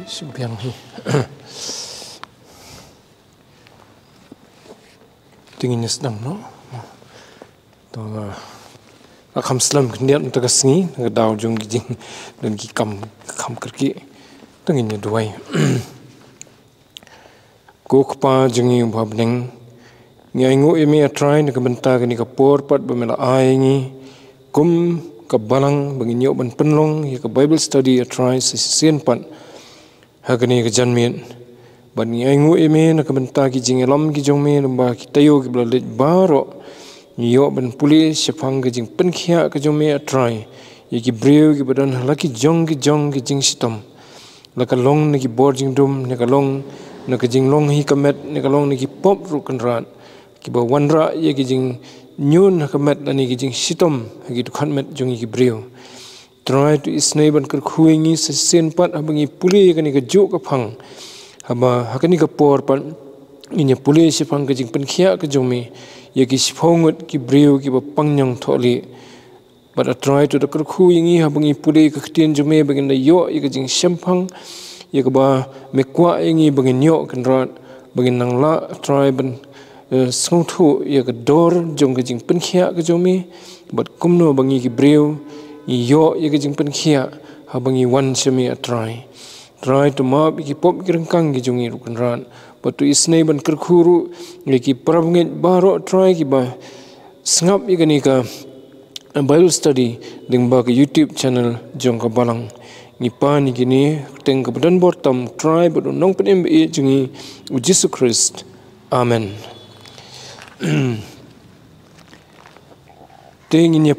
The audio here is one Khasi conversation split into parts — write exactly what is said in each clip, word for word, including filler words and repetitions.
Shu biang hi. Te ngin ïa sdang noh. To, uh, kham slem khyndiat mynta ka sngi, na ka daw jong ki jingdon ki kam, kam kyrkieh. Te ngin ïa duwai. Ko Kpa jong ngi uba ha bneng, ngi ainguh ïa me, A Trai, na ka bynta kane ka por pat ba me la ai ïa ngi kum ka balang ba ngin ïoh ban pynlong ïa ka Bible study, A Trai, sa shisien pat ha kane ka janmiet. Bad ngi ainguh ïa me na ka bynta ki jingïalam ki jong me, lyngba ki taïew kiba la leit baroh, ngi ïoh ban pule shaphang ka jingpynkhiah ka jong me, A Trai, ïa ki briew kiba don ha la ki jong ki jong ki jingshitom. La ka long na ki bor jingdum, ne ka long na ka jinglong hi ka met, ne ka long na ki pop ruh, Kynrad, kiba wanrah ïa ki jingñiun ha ka met lane ki jingshitom ha ki dkhot met jong ngi ki briew. Trai, to isynei ban kyrkhu ïa ngi sa shisien pat haba ngi pule ïa kane kajuh ka phang. Haba ha kane ka por pat ngin ïa pule shaphang ka jingpynkhiah ka jong me ïa ki shiphew ngut ki briew kiba pang ñiangthohlieh. Bad A Trai, to da kyrkhu ïa ngi haba ngi pule ïa ka ktien jong me ba ngin da ïoh ïa ka jingshemphang ïa kaba me kwah ïa ngi ba ngin ïoh, Kynrad, ba ngin nang lah, A Trai, ban, eh, sngewthuh ïa ka dor jong ka jingpynkhiah ka jong me. Bad kumno ba ngi ki briew ngi ïoh ïa ka jingpynkhiah haba ngi wan sha me, A Trai. Trai, to map ïa ki pop ki ryngkang ki jong ngi ruh, Kynrad. Bad to isynei ban kyrkhu ruh ïa ki parabangeit baroh, Trai, kiba sngap ïa kane ka Bible study lyngba ka YouTube channel jong ka balang. Ngi pan ïa kine ha ka kyrteng kaba don bor tam, Trai bad u Nongpynim ba ïeit jong ngi, U Jisu Khrist. Amen. Te ngin ïa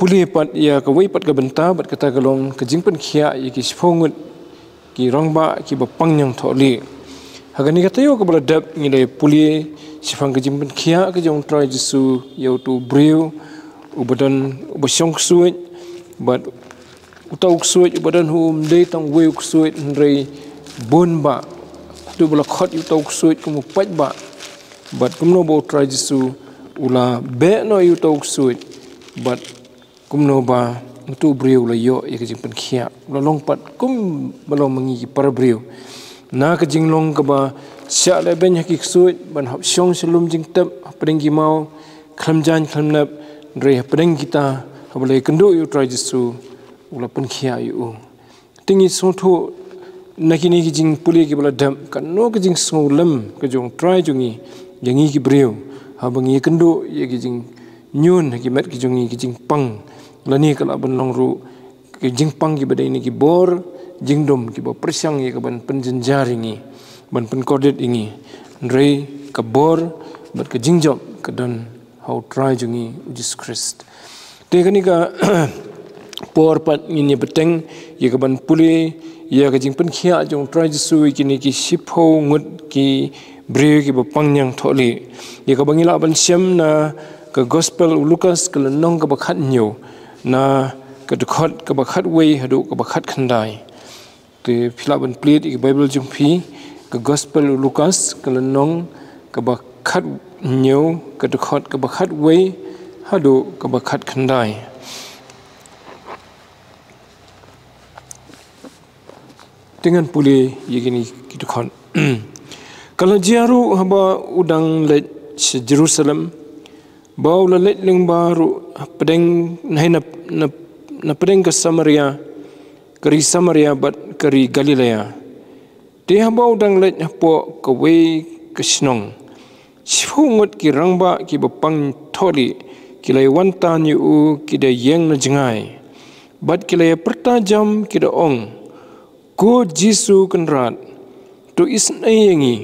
pule pat ïa kawei pat ka bynta, bad kata ka long ka jingpynkhiah ïa ki shiphew ngut ki rangbah kiba pang ñiangthohlieh. Ha kane ka taïew kaba la dep ngi la pule shaphang ka jingpynkhiah ka jong U Trai Jisu ïa uto u briew uba don, uba shong ksuid, bad uta u ksuid uba don um dei tang uwei u ksuid, hynrei bun bah. Haduh ba la khot ïa uta u ksuid kum u paidbah. Bad kumno ba U Trai Jisu u la beh noh ïa uta u ksuid. Bad kumno ba uto u briew u la ïoh ïa ka jingpynkhiah, u la long pat kum ba long ma ngi ki para briew. Na ka jinglong kaba shah lehbeiñ ha ki ksuid ban hap shong sha lum jingtep hapdeng ki maw, khlem jaiñ khlem nep, hynrei hapdeng kita, haba la ïakynduh ïa U Trai Jisu, u la pynkhiah ïa u. Te ngi sngewthuh na kine ki jingpule kiba la dep, kano ka jingsngewlem ka jong U Trai jong ngi ïa ngi ki briew, haba ngi ïakynduh ïa ki jingñiun ha ki met ki jong ngi, ki jingpang, lane ka lah ban long ruh ki jingpang kiba dei na ki bor jingdum kiba pyrshang ïa ka ban pynjynjar ïa ngi, ban pynkordit ïa ngi. Hynrei ka bor bad ka jingjop ka don ha U Trai jong ngi, U Jisu Khrist. Te kane ka por pat ngin ïa bteng ïa ka ban pule ïa ka jingpynkhiah jong U Trai Jisu ïa kine ki shiphew ngut ki briew kiba pang ñiangthohlieh, ïa kaba ngi lah ban shem na ka Gospel u Lukas, ka lynnong kaba khathynñiew, na ka dkhot kaba khatwei haduh kaba khatkhyndai. Te phi lah ban plie ïa ka Bible jong phi, ka Gospel u Lukas, ka lynnong kaba khathynñiew, ka dkhot kaba khatwei haduh kaba khatkhyndai. Te ngan pule ïa kine ki dkhot. Ka la jia ruh haba u dang leit sha Jerusalem, ba u la leit lyngba ruh hapdeng, na, na, na pdeng ka Samaria, ka ri Samaria bad ka ri Galilea. Te haba u dang leit hapoh kawei ka shnong, shiphew ngut ki rangbah kiba pang thohlieh ki la ïawan tan ïa u, ki da ïeng na jngai, bad ki la ïapyrta jam, ki da ong, Ko Jisu Kynrad, to isynei ïa ngi.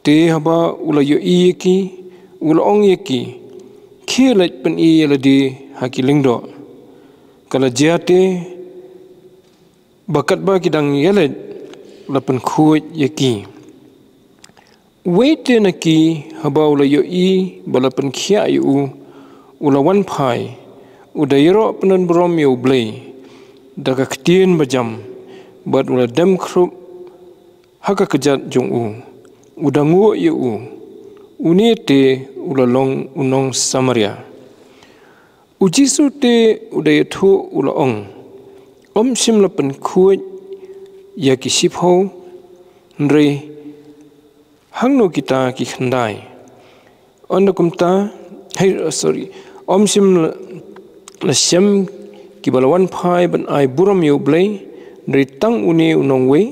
Te haba u la ïohi ïa ki, u la ong ïa ki, Khie leit pyni ïa lade ha ki lyngdoh. Ka la jia te ba katba ki dang ïaleit, u la pynkhuid ïa ki. Uwei te na ki, haba u la ïohi ba la pynkhiah ïa u, u la wan phai, u da ïaroh pyndonburom ïa U Blei da ka ktien bajam, bad u la dem khrup ha ka kjat jong u, u da nguh ïa u. Une te u la long u nong Samaria. U Jisu te u da ïathuh, u la ong, Ym shym la pynkhuid ïa ki shiphew, hynrei hangno kita ki khyndai? Ynda kumta, hei, oh, sorry, ym shym la, la shem kiba la wan phai ban ai burom ïa U Blei, hynrei tang une u nongwei.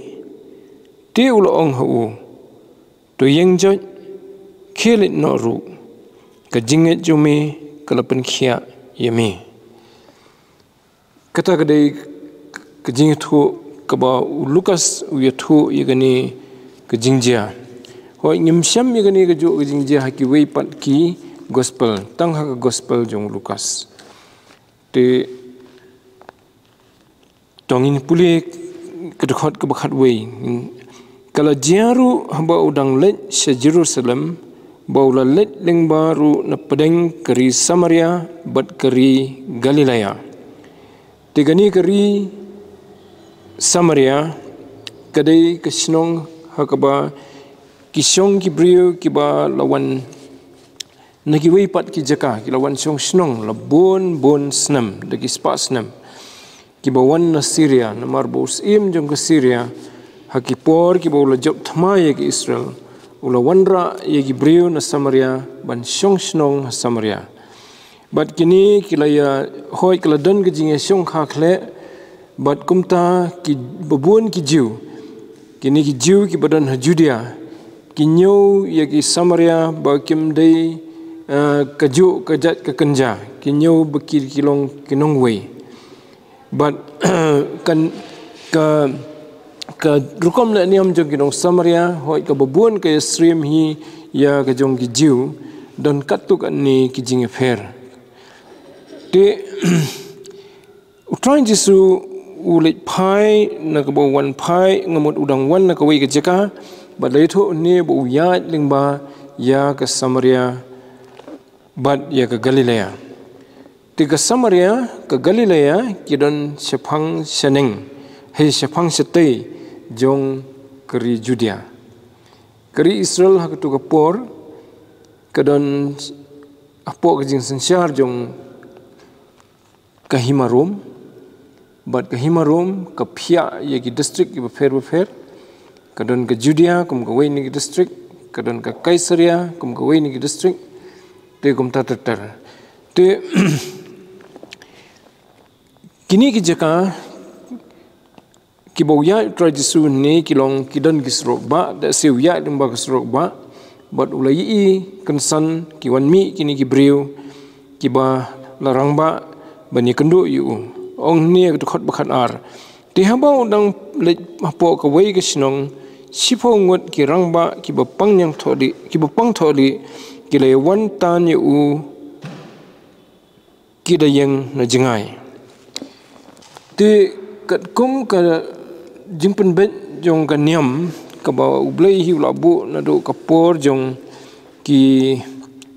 Te u la ong ha u, to ïeng joit, khie leit noh ruh, ka jingngeit jong me ka la pynkhiah ïa me. Kata ka dei ka jingïathuh kaba u Lukas u ïathuh ïa kane ka jingjia. Hooid, ngim shem ïa kane kajuh ka jingjia ha kiwei pat ki gospel, tang ha ka gospel jong u Lukas. Te to ngin pule ka dkhot kaba khatwei. Ka la jia ruh haba u dang leit sha Jerusalem, ba u la leit lyngba ruh na pdeng ka ri Samaria bad ka ri Galilea. Te kane ka ri Samaria ka dei ka shnong ha kaba ki shong ki briew kiba la wan na kiwei pat ki jaka, ki la wan shong shnong la bun bun snem, da ki spah snem. Kiba wan na Syria, namar ba u syiem jong ka Syria, ha ki por kiba u la jop thma ïa ki Israel, u la wanrah ïa ki briew na Samaria ban shong shnong ha Samaria. Bad kine ki la ïa, hooid, ki la don ka jingïashongkha khleh, bad kumta kiba bun ki Jiw, kine ki Jiw kiba don ha Judea, ki ñiew ïa ki Samaria ba kim dei, eh, kajuh ka jait ka kynja, ki ñiew ba ki, ki long ki nongwei. Bad kan, ka, ka rukom leh niam jong ki nong Samaria, hooid, kaba bun ka ïasyriem hi ïa ka jong ki Jiw, don katto katne ki jingïapher. Te u Trai Jisu u leit phai na kaba u wan phai, nga mut u dang wan na kawei ka jaka, bad la ïathuh hangne ba u ïaid lyngba ïa ka Samaria bad ïa ka Galilea. Te ka Samaria, ka Galilea, ki don shaphang shaneng, hei, shaphang shatei jong ka ri Judea. Ka ri Israel ha kato ka por ka don hapoh ka jingsynshar jong ka hima Rom, bad ka hima Rom ka phiah ïa ki district kiba pher ba pher. Ka don ka Judea kum kawei na ki district, ka don ka Kaisaria kum kawei na ki district. Te kumta ter ter. Te kine ki jaka kiba u ïaid u Trai Jisu hangne ki long, ki don ki surok bah, da shi u ïaid lyngba ka surok bah, bad u la ïohi kynsan ki wan mih kine ki briew kiba la rangbah ban ïakynduh ïa u. Ong hangne ha ka dkhot ba khatar. Te haba u dang leit hapoh kawei ka shnong, shiphew ngut ki rangbah kiba pang ñiangthohlieh, kiba pang thohlieh, ki la ïawan tan ïa u, ki da ïeng na jngai. Te katkum ka jingpynbeit jong ka niam kaba U Blei hi u la buh naduh ka por jong ki,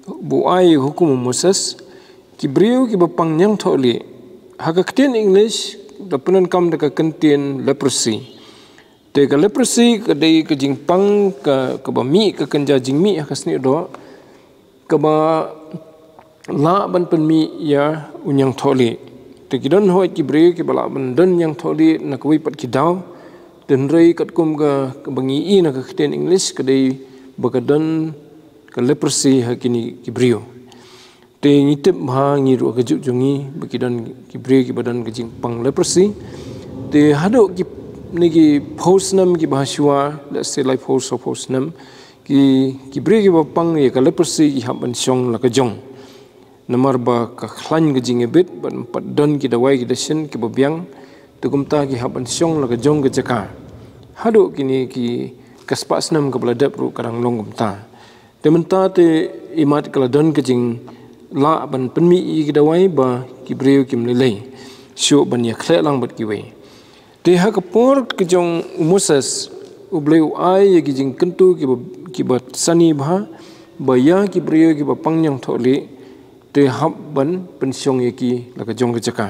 ba u ai hukum u Moses, ki briew kiba pang ñiangthohlieh, ha ka ktien English da pyndonkam da ka kyntien leprosy. Te ka leprosy ka dei ka jingpang ka, kaba mih ka kynja jingmih ha ka snieh doh, kaba lah ban pynmih ïa u ñiangthohlieh. Te ki don hooid ki briew kiba lah ban don ñiangthohlieh na kawei pat ki daw. Te hynrei katkum ka, kaba ngi ïohi na ka ktien English ka dei ba ka don ka leprosy ha kine ki briew. Te ngi tip bha, ngi ruh ha ka juk jong ngi ba ki don ki briew kiba don ka jingpang leprosy. Te haduh kine ki phew snem kiba ha shuwa, let's say laiphew sawphew snem, ki, ki briew kiba pang ïa ka leprosy ki hap ban shong la ka jong. Namar ba ka khlaiñ ka jingïabit, bad ym pat don ki dawai ki dashin kiba biang, te kumta ki hap ban shong la ka jong ka jaka. Haduh kine ki, ka spah snem kaba la dep ruh ka dang long kumta. Te mynta te imat ka la don ka jinglah ban pynmih ïa ki dawai ba ki briew kim lei lei shuh ban ïakhleh lang bad kiwei. Te ha ka por ka jong u Moses, U Blei u ai ïa ki jingkyntu kiba, kiba sani bha, ba ïa ki briew kiba pang ñiangthohlieh, te hap ban pynshong ïa ki la ka jong ka jaka.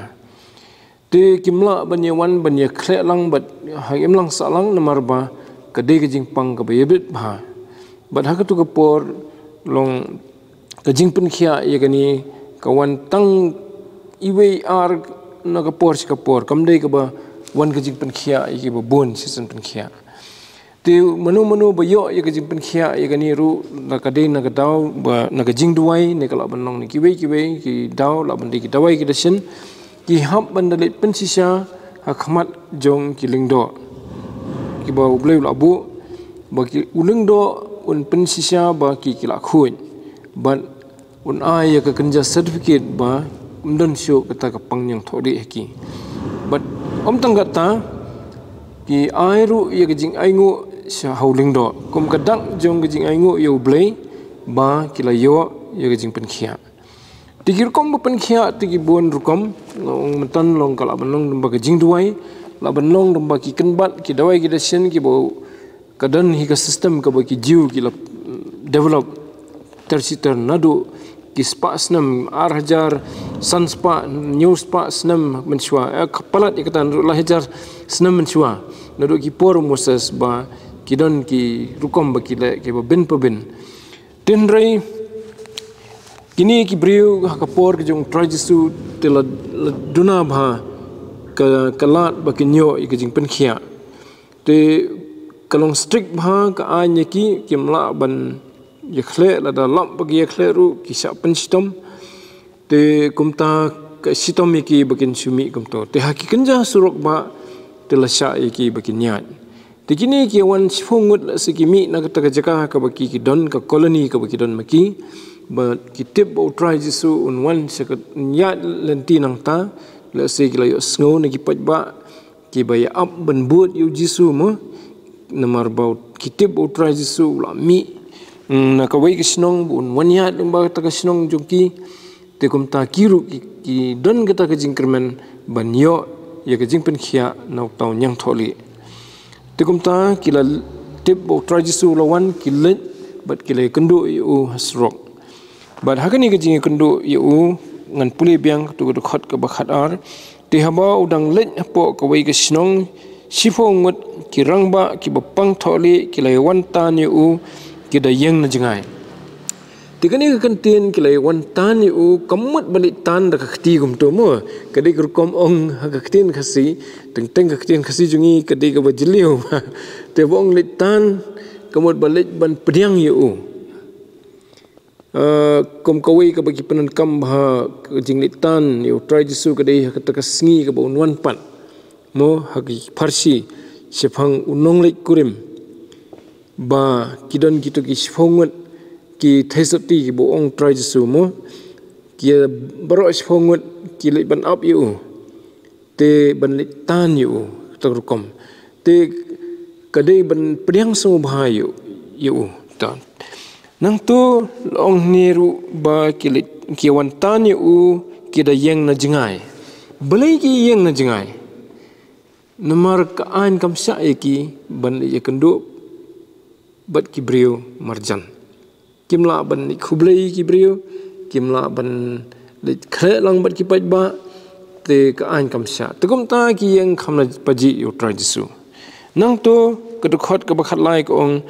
Te kim lah ban ïawan ban ïakhleh lang bad ha imlang sahlang namar ba ka dei ka jingpang kaba ïabit bha. Bad ha kato ka por long ka jingpynkhiah ïa kane ka wan tang iwei ar na ka por sha ka por, kam dei kaba wan ka jingpynkhiah ïa kiba bun shisien pynkhiah. Te mano mano ba ïoh ïa ka jingpynkhiah ïa kane ruh, na ka dei na ka daw ba na ka jingduwai, ne ka lah ban long na kiwei kiwei ki daw, lah ban dei ki dawai ki dashin, ki hap ban da leit pynshisha ha khmat jong ki lyngdoh kiba U Blei u la buh, ba ki u lyngdoh un pynshisha ba ki ki la khuid. Bad un ai ïa ka kynja certificate ba ym don shuh kata ka pang ñiangthohlieh ha ki. Bad ym tang kata, ki ai ruh ïa ka jingainguh sha ha u lyngdoh kum ka dak jong ka jingainguh ïa U Blei ba ki la ïoh ïa ka jingpynkhiah. Te ki rukom ba pynkhiah te ki bun rukom, long mynta long ka lah ban long lyngba ka jingduwai, lah ban long lyngba ki kynbat, ki dawai ki dashin kiba ka don hi ka system kaba ki Jiw ki la, mm, develop ter shi ter naduh ki spah snem, ar hajar san spah, hynñiew spah snem mynshuwa, eh, ka palat ïa kata, naduh lai hajar snem mynshuwa, naduh ki por Moses ba ki don ki rukom ba ki leh kiba bin pa bin. Te hynrei kine ki briew ha ka por ka jong U Trai Jisu te la, la duna bha ka, ka lad ba kin ïoh ïa ka jingpynkhiah. Te ka long strict bha ka aiñ ïa ki, kim lah ban ïakhleh, lada lap ba ki ïakhleh ruh ki shah pynshitom. Te kumta ka shitom ïa ki ba kin shu mih kumto. Te ha ki kynja surok bah te la shah ïa ki ba kin ïaid. Te kine ki wan shiphew ngut lehse ki mih na kata ka jaka kaba ki, ki don, ka colony kaba ki don ma ki. Bad ki tip ba U Trai Jisu un wan sha ka, un ïaid lynti nangta, lehse ki la ïohsngew na ki paidbah kiba ïa ap ban bud ïa U Jisu mo. Namar ba ki tip ba U Trai Jisu u la mih, mm, na kawei ka shnong ba un wan ïaid lyngba kata ka shnong jong ki. Te kumta ki ruh ki, ki don kata ka jingkyrmen ban ïoh ïa ka jingpynkhiah na uta u ñiangthohlieh. Te kumta ki la tip ba U Trai Jisu u la wan, ki leit bad ki la ïakynduh ïa u ha surok. Bad ha kane ka jingïakynduh ïa u, ngan pule biang katto ka dkhot kaba khatar. Te haba u dang leit hapoh kawei ka shnong, shiphew ngut ki rangbah kiba pang thohlieh ki la ïawan tan ïa u, ki da ïeng na jngai. Te kane ka kyntien ki la ïawan tan ïa u, kam mut ba leit tan da ka kti kumto mo. Ka dei ka rukom ong ha ka ktien Khasi, teng teng ka ktien Khasi jong ngi ka dei kaba jylliew. Te ba ong leit tan, kam mut ba leit ban pdiang ïa u. Ah, kum kawei kaba ki pyndonkam bha ka jingleit tan ïa U Trai Jisu ka dei ha kata ka sngi kaba un wan pat mo ha ki pharshi shaphang u nongleit kurim. Ba ki don kito ki shiphew ngut ki theisotti kiba ong Trai Jisu mo, ki baroh shiphew ngut ki leit ban ap ïa u, te ban leit tan ïa u, kata ka rukom. Te ka dei ban pdiang sngewbha ïa u, ïa u. Ta. Nangto la ong hangne ruh ba ki leit, ki wan tan ïa u, ki da ïeng na jngai. Balei ki ïeng na jngai? Namar ka aiñ kam shah ïa ki ban leit ïakynduh bad ki briew marjan. Kim lah ban leit khublei ki briew, kim lah ban leit khreh lang bad ki paidbah, te ka aiñ kam shah. Te kumta ki ïeng kham na pajih ïa U Trai Jisu. Nangto ka dkhot kaba khatlai ka ong,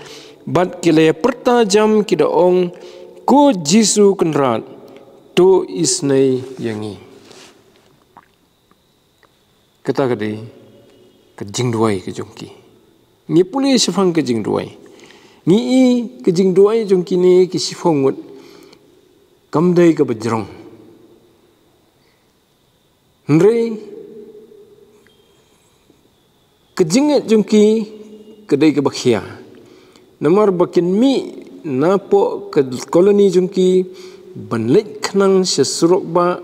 bad ki la ïapyrta jam ki da ong, Ko Jisu Kynrad, to isynei ïa ngi. Kata ka dei ka jingduwai ka jong ki. Ngi pule shaphang ka jingduwai, ngi i ka jingduwai jong kine ki shiphew ngut kam dei kaba jrong. Hynrei ka jingngeit jong ki ka dei kaba khia. Namar ba kin mih napoh ka colony jong ki ban leit khnang sha surok bah,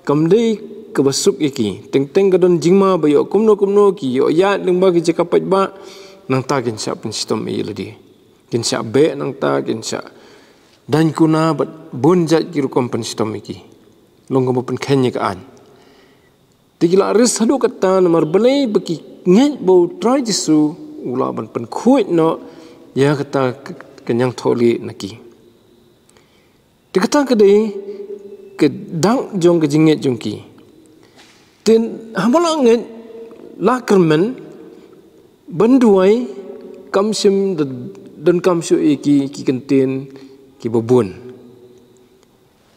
kam dei kaba suk ïa ki. Teng teng ka don jingma ba ïoh kumno kumno, ki ïoh ïaid lyngba ki jaka paidbah, nangta kin shah pynshitom ïa lade. Kin shah beh nangta, kin shah daiñ kuna bad bun jait ki rukom pynshitom ïa ki. Long kumba pynkheiñ ïa ka aiñ. Te ki la rieh haduh katta namar balei? Ba ki ngeit ba U Trai Jisu u lah ban pynkhuid noh ïa kata ka, ka ñiangthohlieh na ki. Te kata ka dei ka dak jong ka jingngeit jong ki. Te haba la ngeit, la kyrmen ban duwai, kam shym da donkam shuh ïa ki, ki kyntien kiba bun.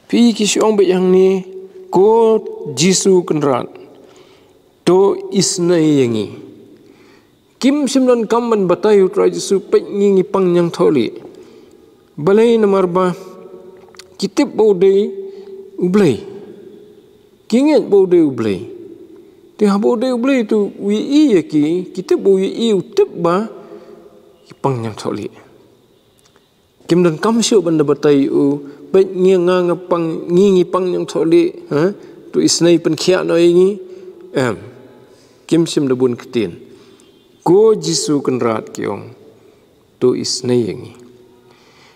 Phi, ki shu ong beit hangne, Ko Jisu Kynrad, To isnei ïa ngi. Kim shym donkam ban batai ïa u Trai Jisu, peit ngi ngi pang ñiangthohlieh. Balei? Namar ba ki tip ba u dei U Blei. Ki ngeit ba u dei U Blei. Te haba u dei U Blei te u ïohi ïa ki, ki tip ba u ïohi, u tip ba ki pang ñiangthohlieh. Kim donkam shuh ban da batai ïa u, peit ngi nga nga pang, ngi ngi pang ñiangthohlieh, ha? To isnei pynkhiah noh ïa ngi. Em. Kim shym da bun ktien. Ko Jisu Kynrad, ki ong, to isnei ïa ngi.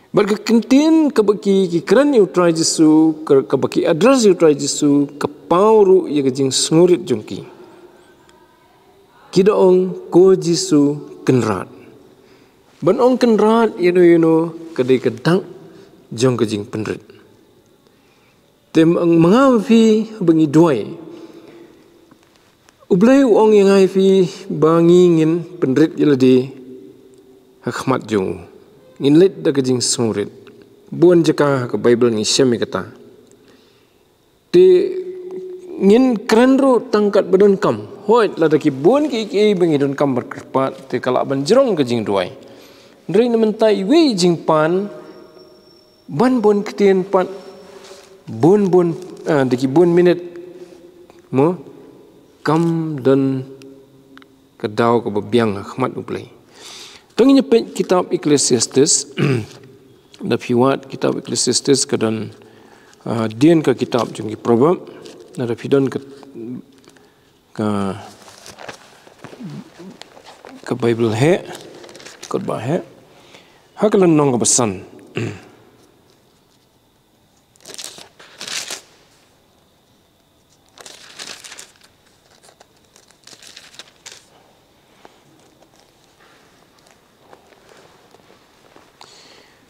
Bad ka ktien kaba ki, ki kren ïa u Trai Jisu, ka, kaba ki address ïa u Trai Jisu, ka paw ruh ïa ka jingsngewrit jong ki. Ki da ong, ko Jisu Kynrad. Ban ong Kynrad ïano ïano ka dei ka dak jong ka jingpynrit. Te ma nga ma phi ba ngi duwai, U Blei u ong ïa nga ïa phi ba ngi ngin pynrit ïa lade ha khmat jong u. Ngin leit da ka jingsngewrit. Bun jaka ha ka Baibl ngi shem ïa kata. Te ngin kren ruh tang katba donkam. Hooid, lada ki bun kiei kiei ba ngi donkam ban kyrpad, te ka lah ban jrong ka jingduwai. Hynrei na mynta iwei i jingpan, ban bun ktien pat, bun bun, ah, da ki bun minit, mo, kam don ka daw kaba biang ha khmat U Blei. To ngin ïa peit kitab Ecclesiastes. Da phi wad kitab Ecclesiastes ka don, ah, dien ka kitab jong ki Proverb. Da phi don ka, ka, ka Baibl heh, kot ba heh. Ha ka lynnong kaba san.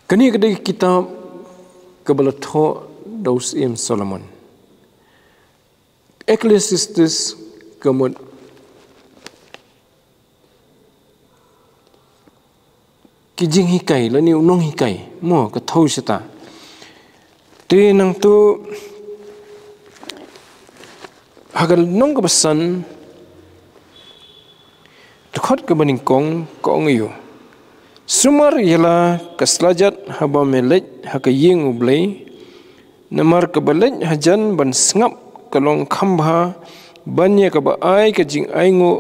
Kane ka dei ka kitab kaba la thoh da u Syiem Solomon. Ecclesiastes ka mut ki jinghikai, lane u nonghikai, mo, ka thew shata. Te nangto, ha ka lynnong kaba san, dkhot kaba nyngkong, ka ong aïu: Sumar ïa la ka slajat haba me leit ha ka ïing U Blei, namar kaba leit hajan ban sngap ka long kham bha ban ïa kaba ai ka jingainguh,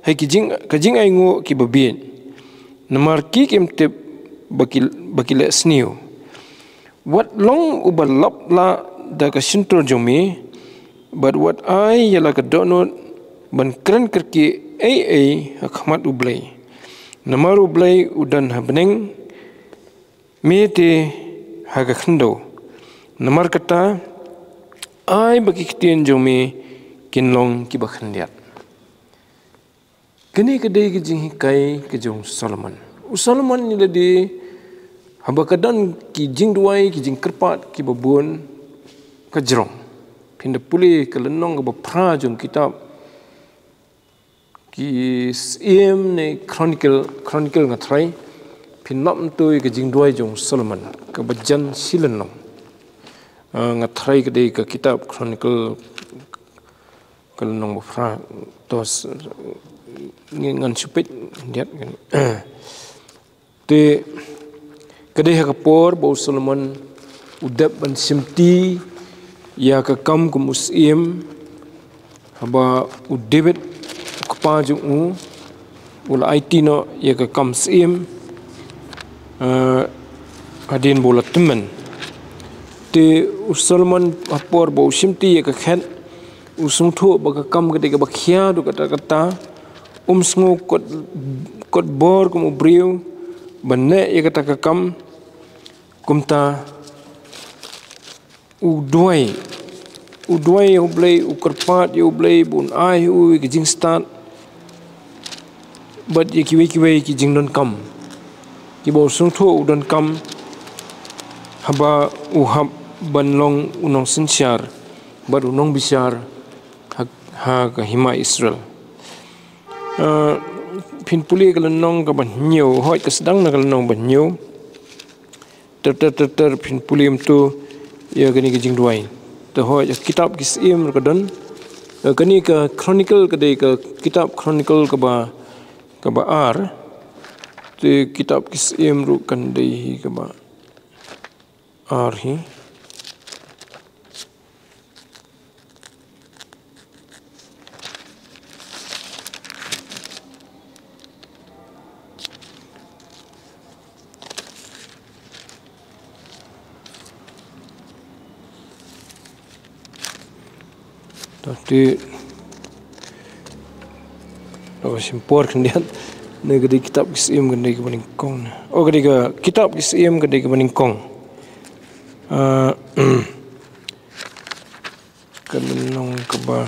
ha ki jing, ka jingainguh kiba bieit. Namar ki kim tip ba ki, ba ki leh sniew. Wat long uba lap lah da ka shyntur jong me, bad wat ai ïa la ka dohnud ban kren kyrkieh ei ei ha khmat U Blei. Namar U Blei u don ha bneng, me te ha ka khyndew. Namar kata, ai ba ki ktien jong me kin long kiba khyndiat. Kane ka dei ka jinghikai ka jong u Solomon. U Solomon ïa lade, haba ka don ki jingduwai, ki jingkyrpad kiba bun, ka jrong. Phin da pule ka lynnong kaba phra jong kitab Ki Syiem ne Chronicle, Chronicle nga tharai, phin lap mynta ïa ka jingduwai jong u Solomon, kaba jan shi lynnong. Ah, nga tharai ka dei ka kitab Chronicle, ka lynnong ba phra, to s-, ngan shu peit khyndiat kan. Te ka dei ha ka por ba u Solomon u dep ban shimti ïa ka kam kum u syiem, haba u David, u kpa jong u, u la aiti noh ïa ka kam syiem, eh, hadien ba u la tymmen. Te u Solomon ha por ba u shimti ïa ka khet, u sngewthuh ba ka kam ka dei kaba khia haduh katta katta, um sngew kot, kot bor kum u briew ban leh ïa kata ka kam. Kumta u duwai, u duwai ïa u Blei, u kyrpad ïa u Blei ba un ai ha u ïa ka jingstad bad ïa kiwei kiwei ki jingdonkam kiba u sngewthuh u donkam haba u hap ban long u nongsynshar bad u nongbishar ha, ha ka hima Israel. Ah, phin pule ka lynnong kaba hynñiew, hooid, ka sdang na ka lynnong ba hynñiew. Ter ter ter ter, phin pule mynta ïa kane ka jingduwai. Te hooid, kitab Ki Syiem ruh ka don. Eh, kane ka Chronicle ka dei ka kitab Chronicle kaba, kaba ar. Te kitab Ki Syiem ruh kan dei hi kaba ar hi. Te, te, oh, shim por khyndiat. Ne ka dei kitab Ki Syiem ka dei kaba nyngkong. Oh, ka dei ka kitab Ki Syiem ka dei kaba nyngkong. Ah, ka lynnong kaba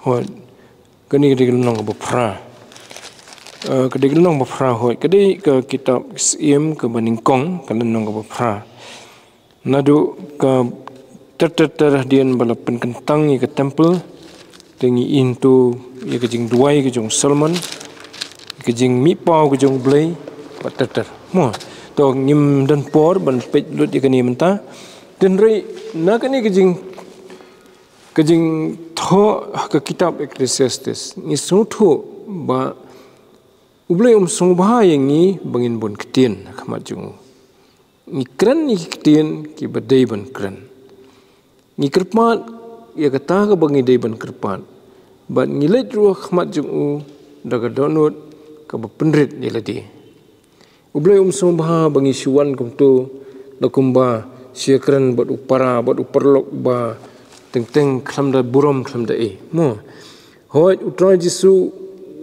Hooid. Kane ka dei ka lynnong kaba phra. Eh, ka dei ka lynnong ba phra, hooid. Ka dei ka kitab Ki Syiem kaba nyngkong, ka lynnong kaba phra. Naduh ka ter ter ter hadien ba la pynkyntang ïa ka temple, te ngi ïohi ïa ka jingduwai ka jong u Solomon, ka jingmihpaw ka jong U Blei, bad ter ter. Mo, to ngim don por ban peit lut ïa kane mynta. Hynrei na kane ka jing Ka jingthoh ha ka kitab Ecclesiastes, ngi sngewthuh ba U Blei um sngewbha ïa ngi ba ngin bun ktien ha khmat jong u. Ngi kren ïa ki ktien kiba dei ban kren. Ngi kyrpad ïa kata kaba ngi dei ban kyrpad. Bad ngi leit ruh ha khmat jong u da ka dohnud kaba pynrit ïa lade. U Blei um sngewbha ba ngi shu wan kumto, da kumba shu ïakren bad u para, bad u paralok ba teng teng khlem da burom khlem da ei. Mo. Hooid, U Trai Jisu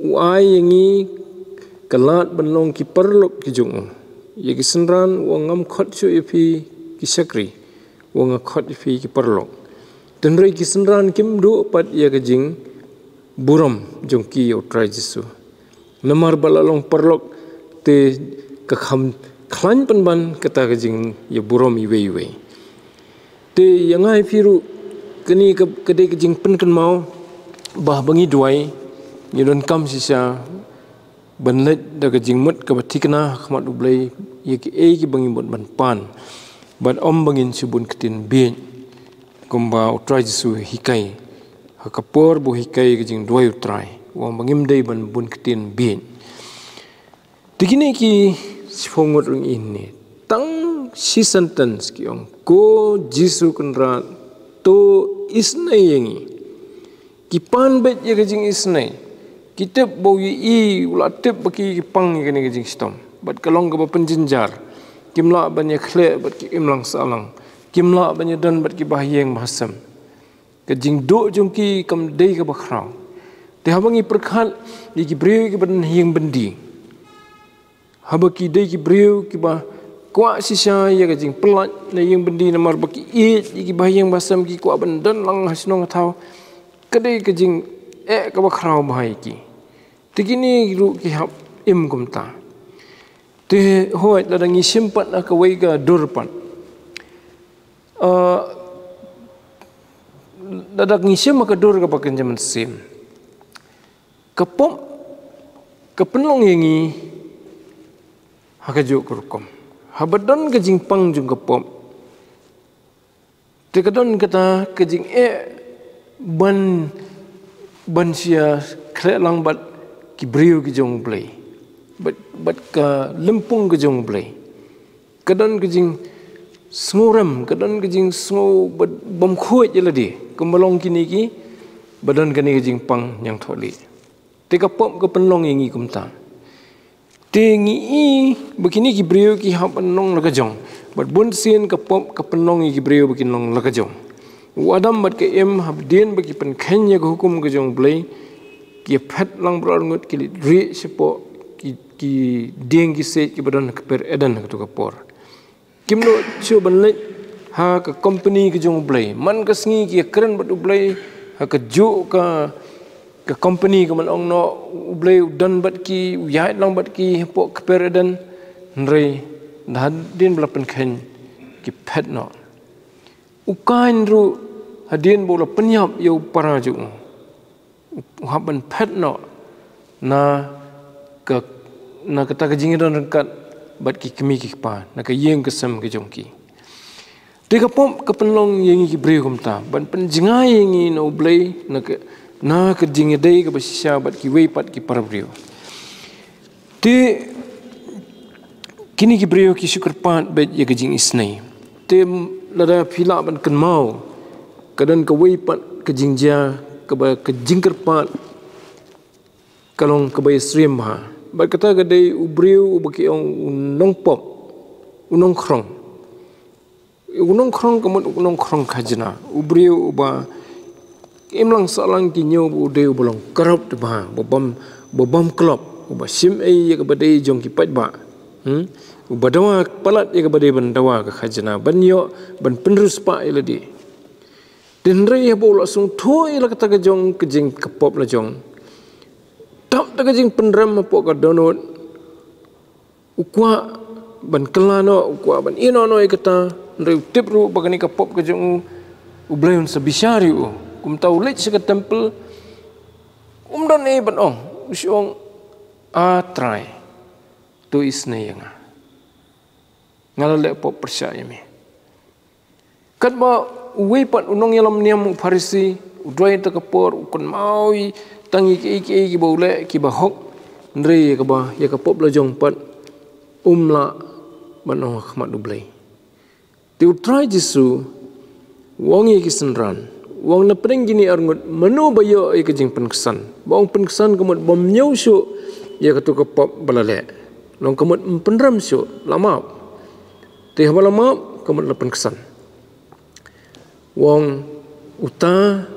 u ai ïa ngi ka lad ban long ki paralok ki jong u. Ïa ki synran u ong, ngam khot shuh ïa phi ki shakri, u ong, nga khot ïa phi ki paralok. Hynrei ki synran kim duh pat ïa ka jingburom jong ki ïa U Trai Jisu. Namar ba la long paralok te ka kham khlaiñ pynban kata ka jingïaburom iwei iwei. Te ïa nga ïa phi ruh kane ka, ka dei ka jingpynkynmaw ba haba ngi duwai, ngi donkam shisha ban leit da ka jingmut kaba thikna ha khmat U Blei ïa kiei kiba ngi mut ban pan. Bad ym ba ngin shu bun ktien bieit. Kumba U Trai Jisu u hikai. Ha ka por ba u hikai ka jingduwai U Trai, u ong ba ngim dei ban bun ktien bieit. Te kine ki shiphew ngut ruh ngi ïohi. Tang shi sentence ki ong, Ko Jisu Kynrad, to isynei ïa ngi. Ki pan beit ïa ka jingisynei. Ki tip ba u ïohi, u la tip ba ki, ki pang ïa kane ka jingshitom. Bad ka long kaba pynjynjar. Kim lah ban ïakhleh bad ki imlang sahlang. Kim lah ban ïadon bad ki bahaïing bahasem. Ka jingduh jong ki kam dei kaba khraw. Te haba ngi pyrkhat ïa ki briew kiba don ha ïing byndi, haba ki dei ki briew kiba kwah shisha ïa ka jingpyllait na ïing byndi namar ba ki ïeit ïa ki bahaïing bahasem, ki kwah ban don lang ha shnong ha thaw, ka dei ka jingeh kaba khraw bha ïa ki. Te kine ruh ki hap im kumta. Te hooid, lada ngi shim pat ha kawei ka dur pat. Ah, lada ngi shim ha ka dur kaba kynja mynsiem, ka pop ka pynlong ïa ngi ha kajuh ka rukom. Haba don ka jingpang jong ka pop, te ka don kata ka jingeh ban, ban shu ïakhleh lang bad ki briew ki jong U Blei, bad, bad ka lympung ka jong U Blei. Ka don ka jingsngewrem, ka don ka jingsngew bad bym khuid ïa lade. Kumba long kine kiba don kane ka jingpang ñiangthohlieh. Te ka pop ka pynlong ïa ngi kumta. Te ngi i ba kine ki briew ki hap ban long la ka jong. Bad bunsien ka pop ka pynlong ïa ki briew ba kin long la ka jong. U Adam bad ka Im, hadien ba ki pynkheiñ ïa ka hukum ka jong U Blei, ki ïaphet lang baroh arngut, ki leit rieh shapoh ki, ki dieng ki siej kiba don ha kper Eden ha kato ka por. Kim nud shuh ban leit ha ka company ka jong U Blei. Man ka sngi ki ïakren bad U Blei ha kajuh ka, ka company, ka man ong noh U Blei u don bad ki, u ïaid lang bad ki hapoh kper Eden. Hynrei hadien ba la pynkheiñ, ki phet noh. U Kain ruh hadien ba u la pynïap ïa u para jong u, u hap ban phet noh na ka, na kata ka jingïadon ryngkat bad ki kmie ki kpa, na ka ïing ka sem ka jong ki. Te ka pop ka pynlong ïa ngi ki briew kumta, ban pynjngai ïa ngi na U Blei, na ka, na ka jingïadei kaba shisha bad kiwei pat ki para briew. Te kine ki briew ki shu kyrpad beit ïa ka jingisnei. Te lada phi lah ban kynmaw, ka don kawei pat ka jingjia, kaba ka jingkyrpad ka long kaba ïasyriem bha. Bad kata ka dei u briew uba ki ong u nongpop, u nongkhrong. U nongkhrong ka mut u nongkhrong khajna, u briew uba imlang sahlang ki ñiew ba u dei uba long corrupt bha, uba bym, uba bym klop, uba shim ei ïa kaba dei jong ki paidbah. Hmm? Uba dawa palat ïa kaba dei ban dawa ka khajna, ban ïoh, ban pynriewspah ïa lade. Hynrei haba u la sngewthuh ïa la kata ka jong ka jing, ka pop la jong, tap da ka jingpynrem hapoh ka dohnud, u kwah ban kylla noh, u kwah ban ïehnoh noh ïa kata. Hynrei u tip ruh ba kane ka pop ka jong u, U Blei un sa bishar ïa u. Kumta u leit sha ka temple, um don ei ban ong, u shu ong, "A Trai, to isnei ïa nga. Nga la leh pop pyrshah ïa me." Katba uwei pat u nongïalam niam u Pharisi, u duwai ïa kata ka por, u kynmaw ïa tang ïa kiei kiei kiba u leh kiba hok, hynrei ïa kaba, ïa ka pop la jong pat, um lah ban ong ha khmat U Blei. Te U Trai Jisu u ong ïa ki synran, u ong, "Na pdeng kine arngut, mano ba ïoh ïa ka jingpynksan?" Ba ong pynksan ka mut bym ñiew shuh ïa kato ka pop ba la leh. Long ka mut ym pynrem shuh, la map. Te haba la map, ka mut la pynksan. U ong, uta,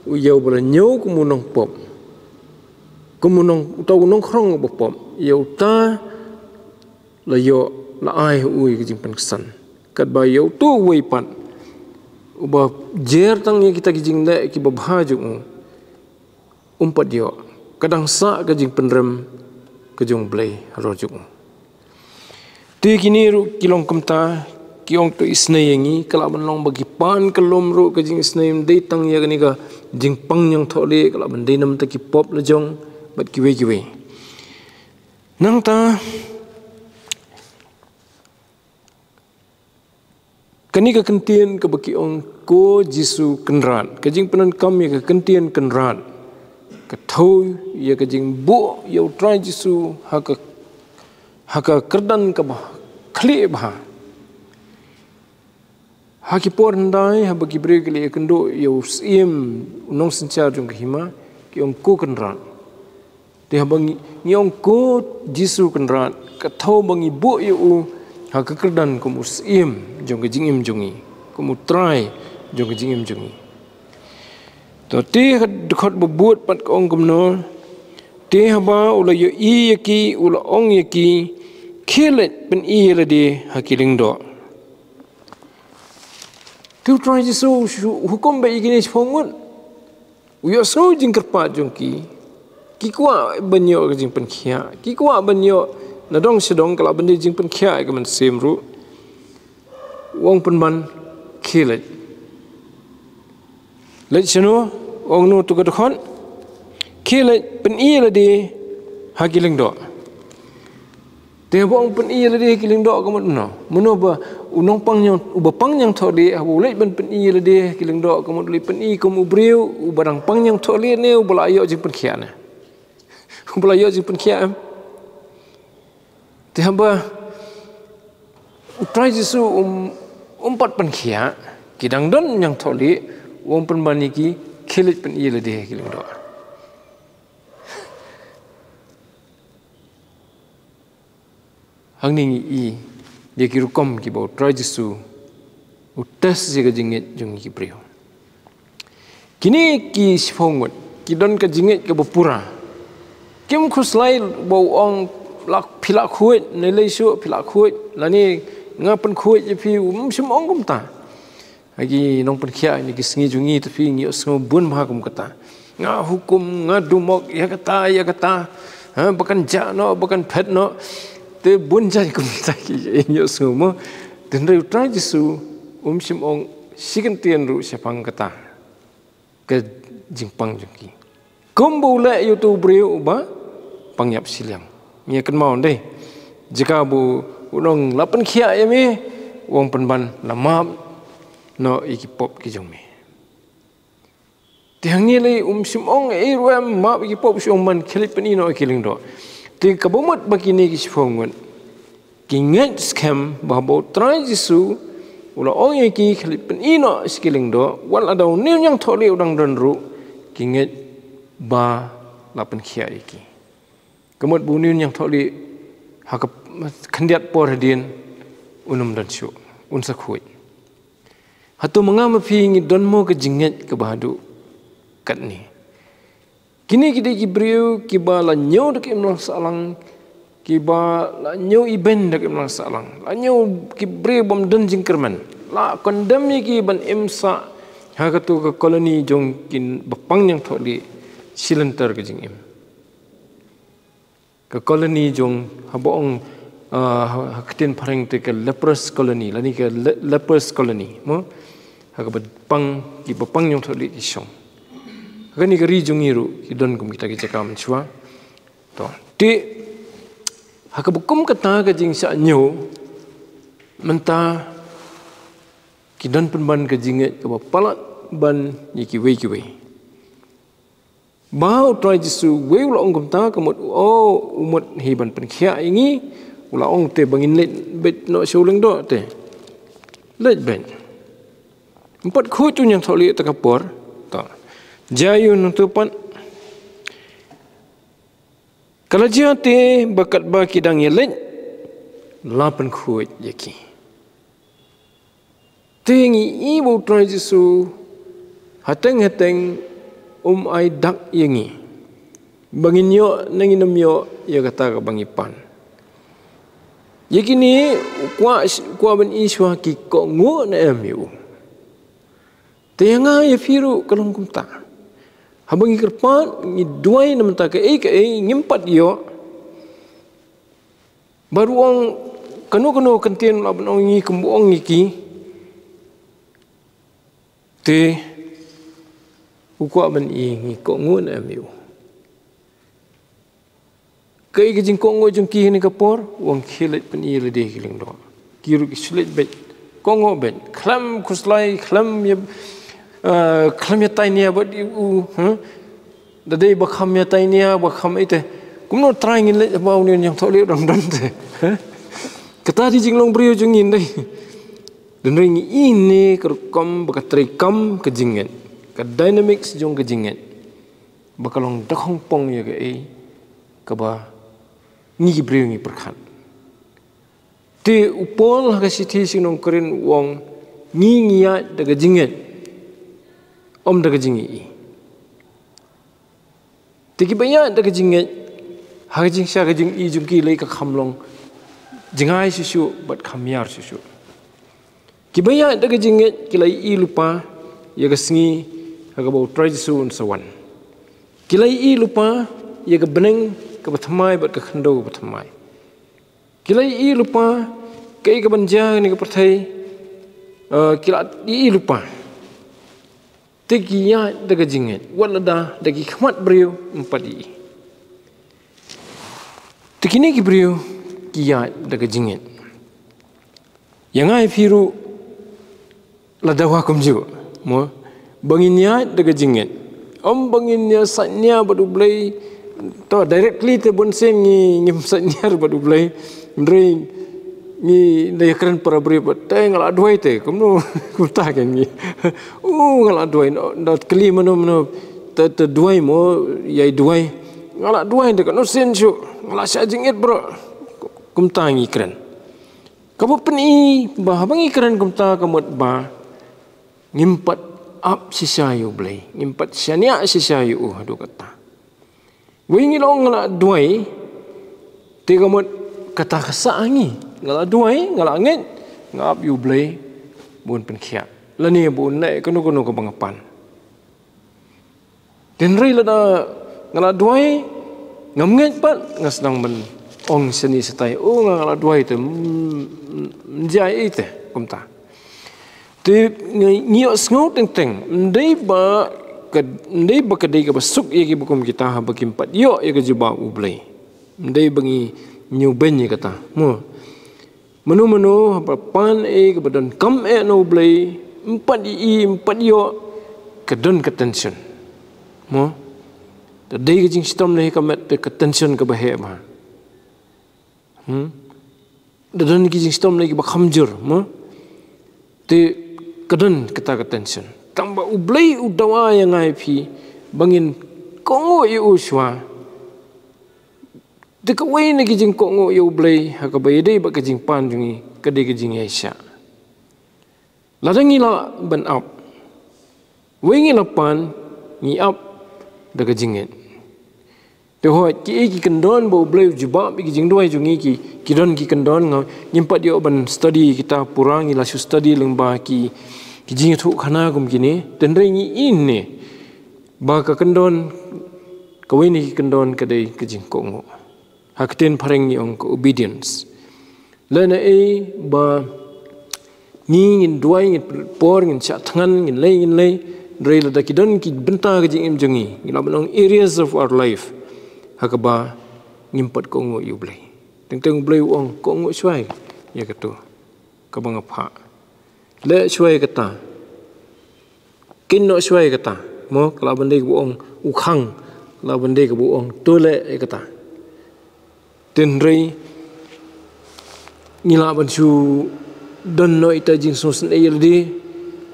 u ïa uba la ñiew kum u nongpop, kum u nong, uta u nongkhrong uba pop, ïa uta la ïoh, la ai ha u ïa ka jingpynksan. Katba ïa uto uwei pat, uba jer tang ïa kita ki jingleh kiba bha jong u, um pat ïoh, ka dang sah ka jingpynrem ka jong U Blei halor jong u. Te kine ruh ki long kumta, ki ong to isnei ïa ngi, ka lah ban long ba ki pan kyllum ruh ka jingisnei, ym dei tang ïa kane ka jingpang ñiangthohlieh, ka lah ban dei namar ki pop la jong, bad kiwei kiwei. Nangta, kane ka kyntien kaba ki ong ko Jisu Kynrad, ka jingpyndonkam ïa ka kyntien Kynrad, ka thew ïa ka jingbuh ïa U Trai Jisu ha ka, ha ka kyrdan kaba khlieh bha. Ha ki por hyndai, haba ki briew ki la ïakynduh ïa u syiem, u nongsynshar jong ka hima, ki ong ko Kynrad. Te haba ngi, ngi ong ko Jisu Kynrad, ka thew ba ngi buh ïa u ha ka kyrdan kum u syiem jong ka jingim jong ngi, kum u Trai jong ka jingim jong ngi. To te ka dkhot ba bud pat ka ong kumno, te haba u la ïohi ïa ki, u la ong ïa ki, khie leit pyni ïa lade ha ki lyngdoh. Te U Trai Jisu u shu hukum beit ïa kine shiphew ngut. U ïohsngew jingkyrpad jong ki. Ki kwah ban ïoh ka jingpynkhiah. Ki kwah ban ïoh na dong sha dong, ka lah ban dei jingpynkhiah ïa ka mynsiem ruh. U ong pynban, khie leit. Leit shano, u ong no to ka dkhot. Khie leit pyni ïa lade ha ki lyngdoh. Te haba ong pyni ïa lade ha ki lyngdoh ka mut kumno? Mano ba u nongpang ñiang, uba pang ñiangthohlieh, haba u leit ban pyni ïa lade ha ki lyngdoh ka mut u leit pyni kum u briew uba dang pang ñiangthohlieh ne uba la ïoh jingpynkhiah ne? Uba la ïoh jingpynkhiah, em? Te haba U Trai Jisu um, um pat pynkhiah, ki dang don ñiangthohlieh, u ong pynban ïa ki, khie leit pyni ïa lade ha ki lyngdoh. Hangne ngi i ïa ki rukom kiba U Trai Jisu u test ïa ka jingngeit jong ngi ki briew. Kine ki shiphew ngut ki don ka jingngeit kaba pura. Kim khuslai ba u ong, la, phi la khuid, ne lei shuh phi la khuid, lane nga pynkhuid ïa phi, um shym ong kumta. Ha ki nongpynkhiah ne ki sngi jong ngi te phi, ngi ïohsngew bun bha kum kata. Nga hukum, nga dumok, ïa kata, ïa kata. Ha, ba kan jah noh, ba kan phet noh. Te bun jait kum kata ki, ngi ïohsngew mo. Te hynrei U Trai Jisu um shym ong shi kyntien ruh shaphang kata ka jingpang jong ki. Kumba u leh ïa uto u briew uba pang ïap shiliang. Ngi ïa kynmaw ndei. Jaka ba u ong la pynkhiah ïa me, u ong pynban la map, noh ïa ki pop ki jong me. Te hangne lei um shym ong ei ruh em map ïa ki pop, u shym ong man khie leit pyni noh ïa ki lyngdoh. Te kaba mut ba kine ki shiphew ngut ki ngeit skhem ba haba u Trai Jisu u la ong ïa ki khie leit pyni noh ïa ki lyngdoh, wat la da une u ñiangthohlieh u dang don ruh, ki ngeit ba la pynkhiah ïa ki. Ka mut ba une u ñiangthohlieh ha ka khyndiat por hadien un ym don shuh, un sa khuid. Hato ma nga ma phi ngi don mo ka jingngeit kaba haduh katne? Kine ki dei ki briew kiba la ñiew da ka imlang sahlang, kiba la ñiew ibeiñ da ka imlang sahlang, la ñiew ki briew bym don jingkyrmen, la condemn ïa ki ban im sah ha kato ka colony jong ki bapang ñiangthohlieh shi lynter ka jingim. Ka colony jong, haba ong, ah, ha, ha ka ktien phareng te ka leprous colony, lane ka le-, lepers colony, mo? Ha kaba pang, ki bapang ñiangthohlieh ki shong. Ha kane ka ri jong ngi ruh ki don kum kita ki jaka mynshuwa. To, te ha kaba kum kata ka jingshah ñiew, mynta ki don pynban ka jingngeit kaba palat ban ïa kiwei kiwei. Ba u Trai Jisu wei u la ong kumta, ka mut, oh, u mut hi ban pynkhiah ïa ngi, u la ong te ba ngin leit beit noh sha u lyngdoh te. Leit beit. Ym pat khuid u ñiangthohlieh ta ka por. To. Jia ïa u nangtu pat. Ka la jia te ba katba ki dang ïa leit, la pynkhuid ïa ki. Te ngi i ba u Trai Jisu hateng hateng um ai dak ïa ngi ba ngin ïoh ne ngin ym ïoh ïa kata kaba ngi pan. Ïa kine u kwah, u kwah ban i shuwa ki kohnguh ne em ïa u. Te ïa nga ïa phi ruh ka long kumta. Haba ngi kyrpad, ngi duwai na mynta kaei kaei ngim pat ïoh. Bad u ong kano kano ka ktien la ban ong ïa ngi kumba ong ïa ki. Te u kwah ban i ngi kohnguh ne em ïa u. Kaei ka jingkohnguh jong ki ha kane ka por, u ong khie leit pyni lade ki lyngdoh. Ki ruh ki shu leit beit, kohnguh beit, khlem khuslai, khlem ïa, eh, khlem ïatainia bad u, ha? Da dei ba kham ïatainia, ba kham ite. Kumno Trai ngin leit ba une u ñiangthohlieh u dang don te, ha? Kata dei jinglong briew jong ngi dei. Hynrei ngi i ne ka rukom ba ka treikam ka jingngeit, ka dynamics jong ka jingngeit, ba ka long da khongpong ïa kaei kaba ngi ki briew ngi pyrkhat. Te u Paul ha ka shithi sha ki nong Korinth u ong, ngi ngi ïaid da ka jingngeit, ym da ka jingïohi. Te kiba ïaid da ka jingngeit, ha ka jingshah ka jingïohi jong ki lei ka kham long jngai shuh shuh bad kham ïar shuh shuh. Kiba ïaid da ka jingngeit ki la ïohi lypa ïa ka sngi ha kaba u Trai Jisu un sa wan. Ki la ïohi lypa ïa ka bneng kaba thymmai bad ka khyndew kaba thymmai. Ki la ïohi lypa kaei kaban jia ha kane ka pyrthei, eh, ki la ïohi lypa. Te ki ïaid da ka jingngeit, wat lada da ki khmat briew ym pat ïohi. Te kine ki briew ki ïaid da ka jingngeit. Ïa nga ïa phi ruh la dawa kumjuh, mo, ba ngin ïaid da ka jingngeit. Ym ba ngin ïa sait nia bad U Blei, to directly te bun sien ngi, ngim sait nia bad U Blei. Hynrei ngi da ïa kren para briew bad te nga la duwai te, kumno, kumta kan ngi. Oh, nga la duwai, no, da kylli mano mano, te, te duwai mo, ïai duwai. Nga la duwai te, kano sien shuh, nga la shah jingit bro. Kumta ngi kren. Kaba pyni ba haba ngi kren kumta ka mut ba ngim pat ap shisha ïa U Blei, ngim pat shaniah shisha ïa u haduh katta. Wei ngi la ong nga la duwai, te ka mut kata ka sah ha ngi. Nga la duwai, nga la ngeit, nga ap ïa U Blei ba un pynkhiah. Lane ba un leh kano kano kaba nga pan. Hynrei lada nga la duwai, ngam ngeit pat, nga sdang ban ong shane shatai, oh, nga, nga la duwai te, mm, mm, jia ei te, kumta. Te ngi, ngi ïohsngew teng teng, ym dei ba ka, ym dei ba ka dei kaba suk ïa kiba kum kita haba kim pat ïoh ïa ka jubab U Blei. Ym dei ba ngi ñiewbeiñ ïa kata. Mo. Mano mano haba pan ei kaba donkam eh na U Blei, Em pat i, em pat ïoh, ka don ka tension. Mo? Da dei ka jingshitom lei ka met, te ka tension kaba heh bha. Hmm? Da don ki jingshitom lei kiba kham jur, mo? Te ka don kata ka tension. Tangba U Blei u dawa ïa nga ïa phi ba ngin kohnguh ïa u shuwa. Te kawei na ki jingkohnguh ïa U Blei ha kaba ïadei bad ka jingpan jong ngi ka dei ka jingïaishah. Lada ngi lah ban ap, wei ngi la pan, ngi ap da ka jingngeit. Te hooid, kiei ki kyndon ba U Blei u jubab ïa ki jingduwai jong ngi? Ki, ki don ki kyndon. Nga, ngim pat ïoh ban study kita pura, ngi la shu study lyngba ki, ki jingïathuhkhana kum kine. Hynrei ngi ïohi ne ba ka kyndon, kawei na ki kyndon ka dei ka jingkohnguh. Ha ka ktien phareng ngi ong ka obedience. Lehse ba ngi ngin duwai, ngin pynlut por, ngin shah thngan, ngin leit, ngin leit. Hynrei lada ki don ki bynta ka jingim jong ngi, ngi lah ban ong areas of our life ha kaba ngim pat kohnguh ïa U Blei. Teng teng U Blei u ong kohnguh shuwa ïa kato kaba nga phah. Leh shuwa ïa kata. Kin noh shuwa ïa kata. Mo, ka lah ban dei kaba ong u khang, ka lah ban dei kaba ong to leh ïa kata. Hynrei ngi lah ban shu don noh ita jingsngewsynei ïa lade.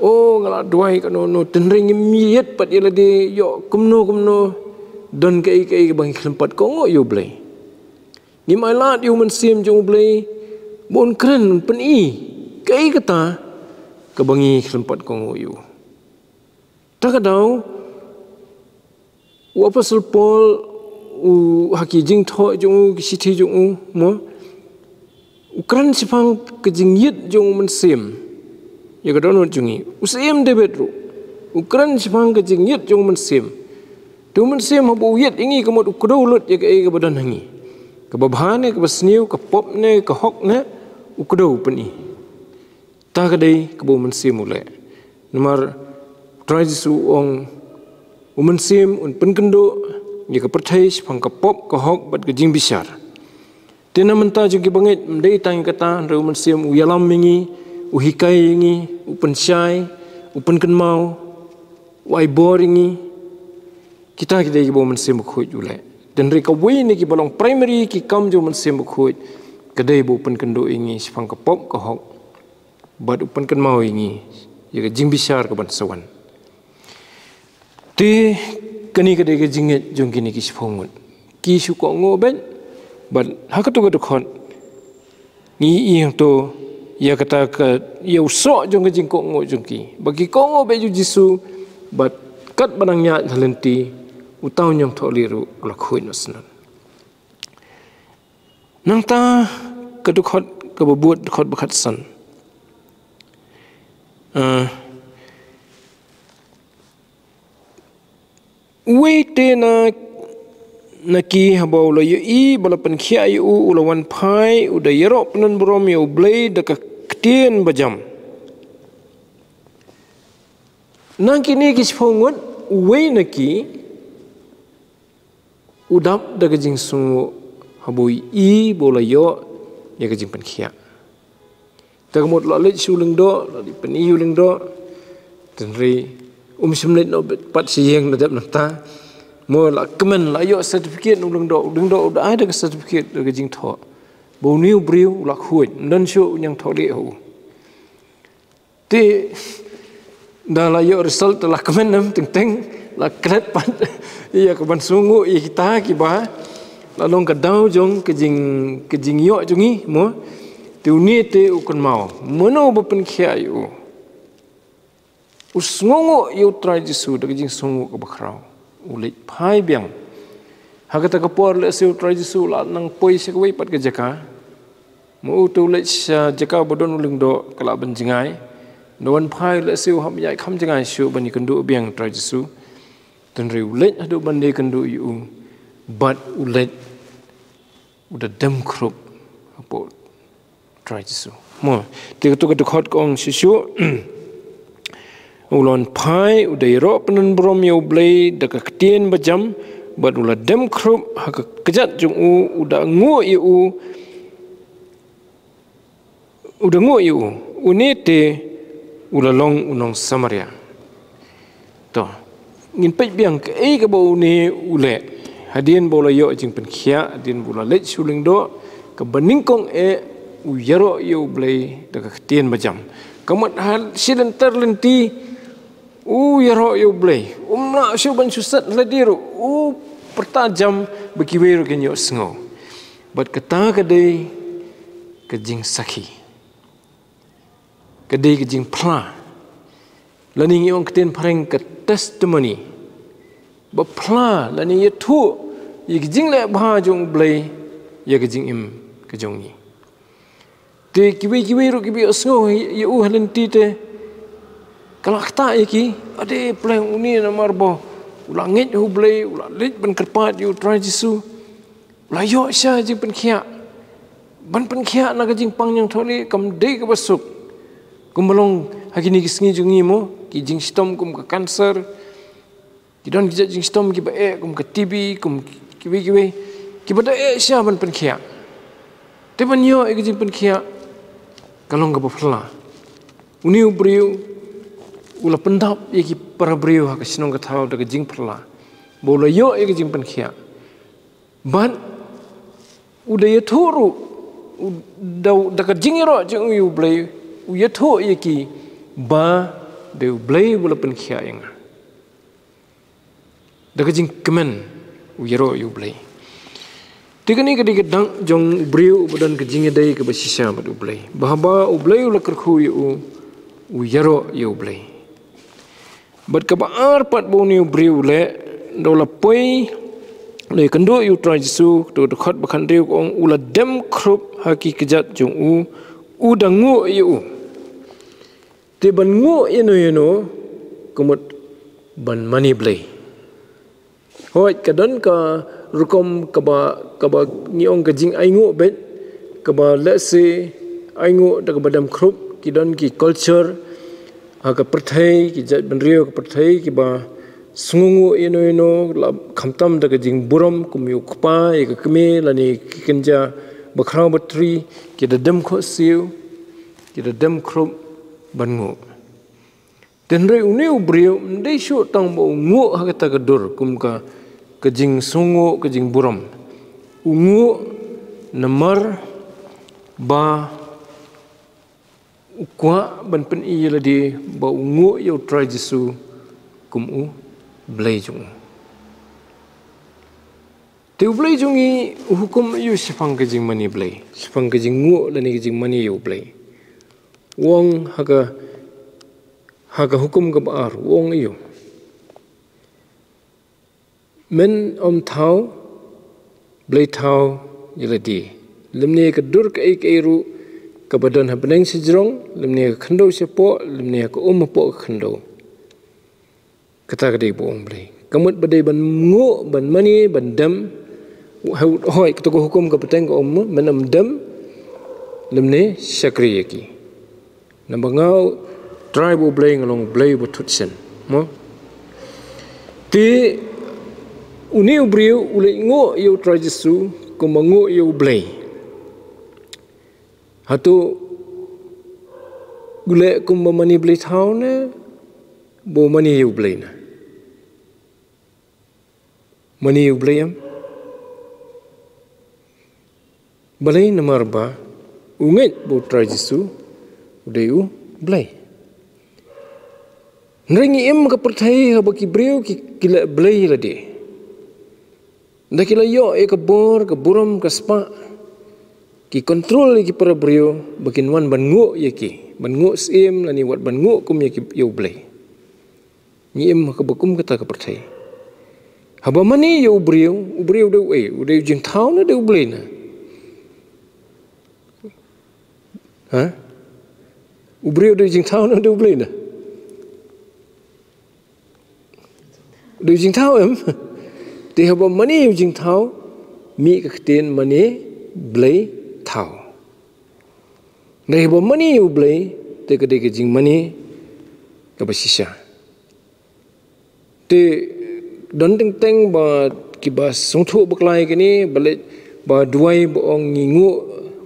O, nga la duwai kano kano, hynrei ngim ïeit pat ïa lade, ïoh kumno kumno. Don kaei kaei kaba ngi khlem pat kohnguh ïa U Blei. Ngim ailad ïa U Mynsiem jong U Blei ba un kren, un pyni kaei kata kaba ngi khlem pat kohnguh ïa u. Ta ka daw, u Apostol Paul, u, ha ki jingthoh jong u, ki shithi jong u, mo, u kren shaphang ka jingïeit jong U Mynsiem ïa ka dohnud jong ngi. U Syiem David ruh u kren shaphang ka jingïeit jong U Mynsiem. Te U Mynsiem haba u ïeit ïa ngi, ka mut u kdew lut ïa kaei kaba don ha ngi, kaba bha ne kaba sniew, ka pop ne ka hok ne, u kdew, u pyni. Ta ka dei kaba U Mynsiem u leh. Namar U Trai Jisu u ong, U Mynsiem un pynkynduh ïa ka pyrthei shaphang ka pop, ka hok bad ka jingbishar. Te na bynta jong ki bangeit ym dei tang ïa kata, hynrei U Mynsiem u ïalam ïa ngi, u hikai ïa ngi, u pynshai, u pynkynmaw, u ai bor ïa ngi. Kita ki dei kiba U Mynsiem Bakhuid u leh. Hynrei kawei na kiba long primary ki kam jong U Mynsiem Bakhuid ka dei ba u pynkynduh ïa ngi shaphang ka pop, ka hok, bad u pynkynmaw ïa ngi ïa ka jingbishar ka ban sa wan. Te kane ka dei ka jingngeit jong kine ki shiphew ngut. Ki shu kohnguh beit, bad ha kato ka dkhot ngi ïohi hangto ïa kata ka, ïa u soh jong ka jingkohnguh jong ki. Ba ki kohnguh beit ïa U Jisu, bad katba dang ïaid ha lynti, uta u ñiangthohlieh ruh u la khuid noh syndon. Nangta ka dkhot kaba bud, dkhot ba khatsan. Ah, uwei te na, na ki haba u la ïohi ba la pynkhiah ïa u, u la wan phai, u da ïaroh pyndonburom ïa U Blei da ka ktien bajam. Na kine ki shiphew ngut, uwei na ki u dap da ka jingsngew haba u ïohi ba u la ïoh ïa ka jingpynkhiah. Te ka mut la leit sha u lyngdoh, la leit pyni ïa u lyngdoh. Hynrei um shym leit noh pat sha ïing da dep nangta. Mo, la kmen, la ïoh certificate na u lyngdoh, u lyngdoh u da ai da ka certificate da ka jingthoh ba une u briew u la khuid, ym don shuh u ñiangthohlieh ha u. Te da la ïoh result, la kmen em, teng teng la klet pat ïa ka ban sngewnguh ïa kita kiba la long ka daw jong ka jing, ka jingïoh jong ngi, mo. Te une te u kynmaw mano ba pynkhiah ïa u. U sngewnguh ïa U Trai Jisu da ka jingsngewnguh kaba khraw. U leit phai biang. Ha kata ka por lehse U Trai Jisu u la nang poi sha kawei pat ka jaka. Mo, u te u leit sha jaka ba don u lyngdoh, ka lah ban jngai. Da wan phai lehse u hap ïaid kham jngai shuh ban ïakynduh biang U Trai Jisu. Hynrei u leit haduh ban da ïakynduh ïa u, bad u leit u da dem khrup hapoh U Trai Jisu. Mo, te kato ka dkhot ka ong shuh shuh. U la wan phai, u da ïaroh pyndonburom ïa U Blei da ka ktien bajam, bad u la dem khrup ha ka kjat jong u, u da nguh ïa u, u da nguh ïa u. Une te u la long u nong Samaria. To, ngin peit biang kaei kaba une u leh. Hadien ba u la ïoh jingpynkhiah, hadien ba u la leit sha u lyngdoh, kaba nyngkong eh u ïaroh ïa U Blei da ka ktien ba jam. Ka mut ha shi lynter lynti u ïaroh ïa U Blei. Um lah shuh ban shu set lade ruh, u pyrta jam ba kiwei ruh kin ïohsngew. Bad kata ka dei ka jingsakhi. Ka dei ka jingphla. Lane ngi ong ktien phareng ka testimony. Ba phla lane ïathuh ïa ka jingleh bha jong U Blei ïa ka jingim ka jong ngi. Te kiwei kiwei ruh kiba ïohsngew ïa u ha lynti te, ka la ktah ïa ki, ade pleng une namar ba u la ngeit ha U Blei, u la leit ban kyrpad ïa U Trai Jisu. La ïoh shisha jingpynkhiah. Ban pynkhiah na ka jingpang ñiangthohlieh kam dei kaba suk. Kumba long ha kine ki sngi jong ngi mo, ki jingshitom kum ka cancer. Ki don ki jait jingshitom kiba eh kum ka T B, kum kiwei kiwei. Kiba da eh shisha ban pynkhiah. Te ban ïoh ïa ka jingpynkhiah ka long kaba phylla. Une u briew u la pyndap ïa ki para briew ha ka shnong ka thaw da ka jingphylla. Ba u la ïoh ïa ka jingpynkhiah. Bad u da ïathuh ruh, u da, da ka jingïaroh jong u ïa U Blei, u ïathuh ïa ki ba dei U Blei uba la pynkhiah ïa nga. Da ka jingkmen u ïaroh ïa U Blei. Te kane ka dei ka dak jong u briew uba don ka jingïadei kaba shisha bad U Blei. Ba haba U Blei u la kyrkhu ïa u, u ïaroh ïa U Blei. Bad kaba ar pat ba une u briew u leh, da u la poi, da u ïakynduh ïa U Trai Jisu, to dkhot ba khathynriew ka ong, u la dem khrup ha ki kjat jong u, u da nguh ïa u. Te ban nguh ïano ïano, ka mut ban mane Blei. Hooid, ka don ka rukom kaba, kaba ngi ong ka jingainguh beit, kaba lehse ainguh da kaba dem khrup, ki don ki culture ha ka pyrthei, ki jaitbynriew ha ka pyrthei, kiba sngewnguh ïano ïano, la khamtam da ka jingburom, kum ïa u kpa, ïa ka kmie, lane ki kynja bakhraw batri, ki da dem khohsiew, ki da dem khrup ban nguh. Te hynrei une u briew, ym dei shuh tang ba u nguh ha kata ka dur, kum ka, ka jingsngewnguh, ka jingburom. U nguh namar ba u kwah ban pyni ïa lade ba u nguh ïa U Trai Jisu kum U Blei jong u. Te U Blei jong ngi u hukum ïa u shaphang ka jingmane Blei, shaphang ka jingnguh lane ka jingmane ïa U Blei. U ong ha ka, ha ka hukum kaba ar, u ong ïa u. Men ym thaw, Blei thaw ïa lade. Lymne ka dur kaei kaei ruh, kaba don ha bneng shajrong, lymne ka khyndew shapoh, lymne ka um hapoh ka khyndew. Kata ka dei ba ong Blei. Ka mut ba dei ban nguh, ban mane, ban dem. Hooid, kata ka hukum ka pateng ka ong, men ym dem, lymne shakri ïa ki. Naba nga u Trai ba U Blei, nga long U Blei uba thut shen. Mo? Te une u briew u leit nguh ïa U Trai Jisu kumba nguh ïa U Blei. Hato u leh kumba mane Blei thaw ne ba u mane ïa U Blei ne? Mane ïa U Blei em? Balei? Namar ba u ngeit ba U Trai Jisu u dei U Blei. Hynrei ngi im ha ka pyrthei haba ki briew ki, ki leh blei lade. Da ki la ïoh ïa ka bor, ka burom, ka spah, ki control ïa ki para briew ba kin wan ban nguh ïa ki, ban nguh syiem lane wat ban nguh kum ïa ki, ïa U Blei. Ngi im ha kaba kum kata ka pyrthei. Haba mane ïa u briew, u briew u dei uei, u dei u jingthaw ne u dei U Blei ne? Ha? U briew u dei u jingthaw ne u dei U Blei ne? U dei u jingthaw em? Te haba mane ïa u jingthaw, mih ka ktien mane Blei thaw. Hynrei haba mane ïa U Blei, te ka dei ka jingmane kaba shisha. Te don teng teng ba kiba sngewthuh bakla ïa kane, ba leit ba duwai ba ong ngi nguh,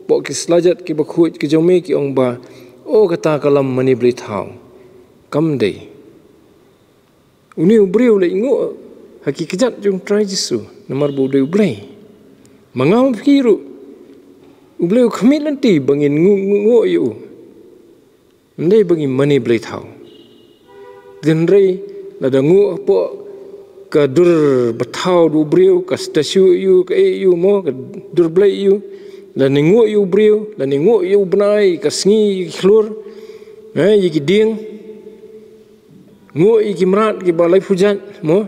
hapoh ki slajat kiba khuid ki jong me ki ong ba, o kata ka lam mane Blei thaw. Kam dei. Une u briew u leit nguh ha ki kjat jong u Trai Jisu namar ba u dei U Blei. Ma nga ma phi ruh, U Blei u khmih lynti ba ngin nguh, nguh, nguh ïa u. Ym dei ba ngin mane blei thaw. Hynrei lada nguh hapoh ka dur ba thaw da u briew, ka statue ïa u, ka ei ïa u mo, ka dur blei ïa u, lane nguh ïa u briew, lane nguh ïa u bnai, ka sngi, ïa ki khlur, eh, ïa ki dieng, nguh ïa ki mrad kiba laiphew jait mo,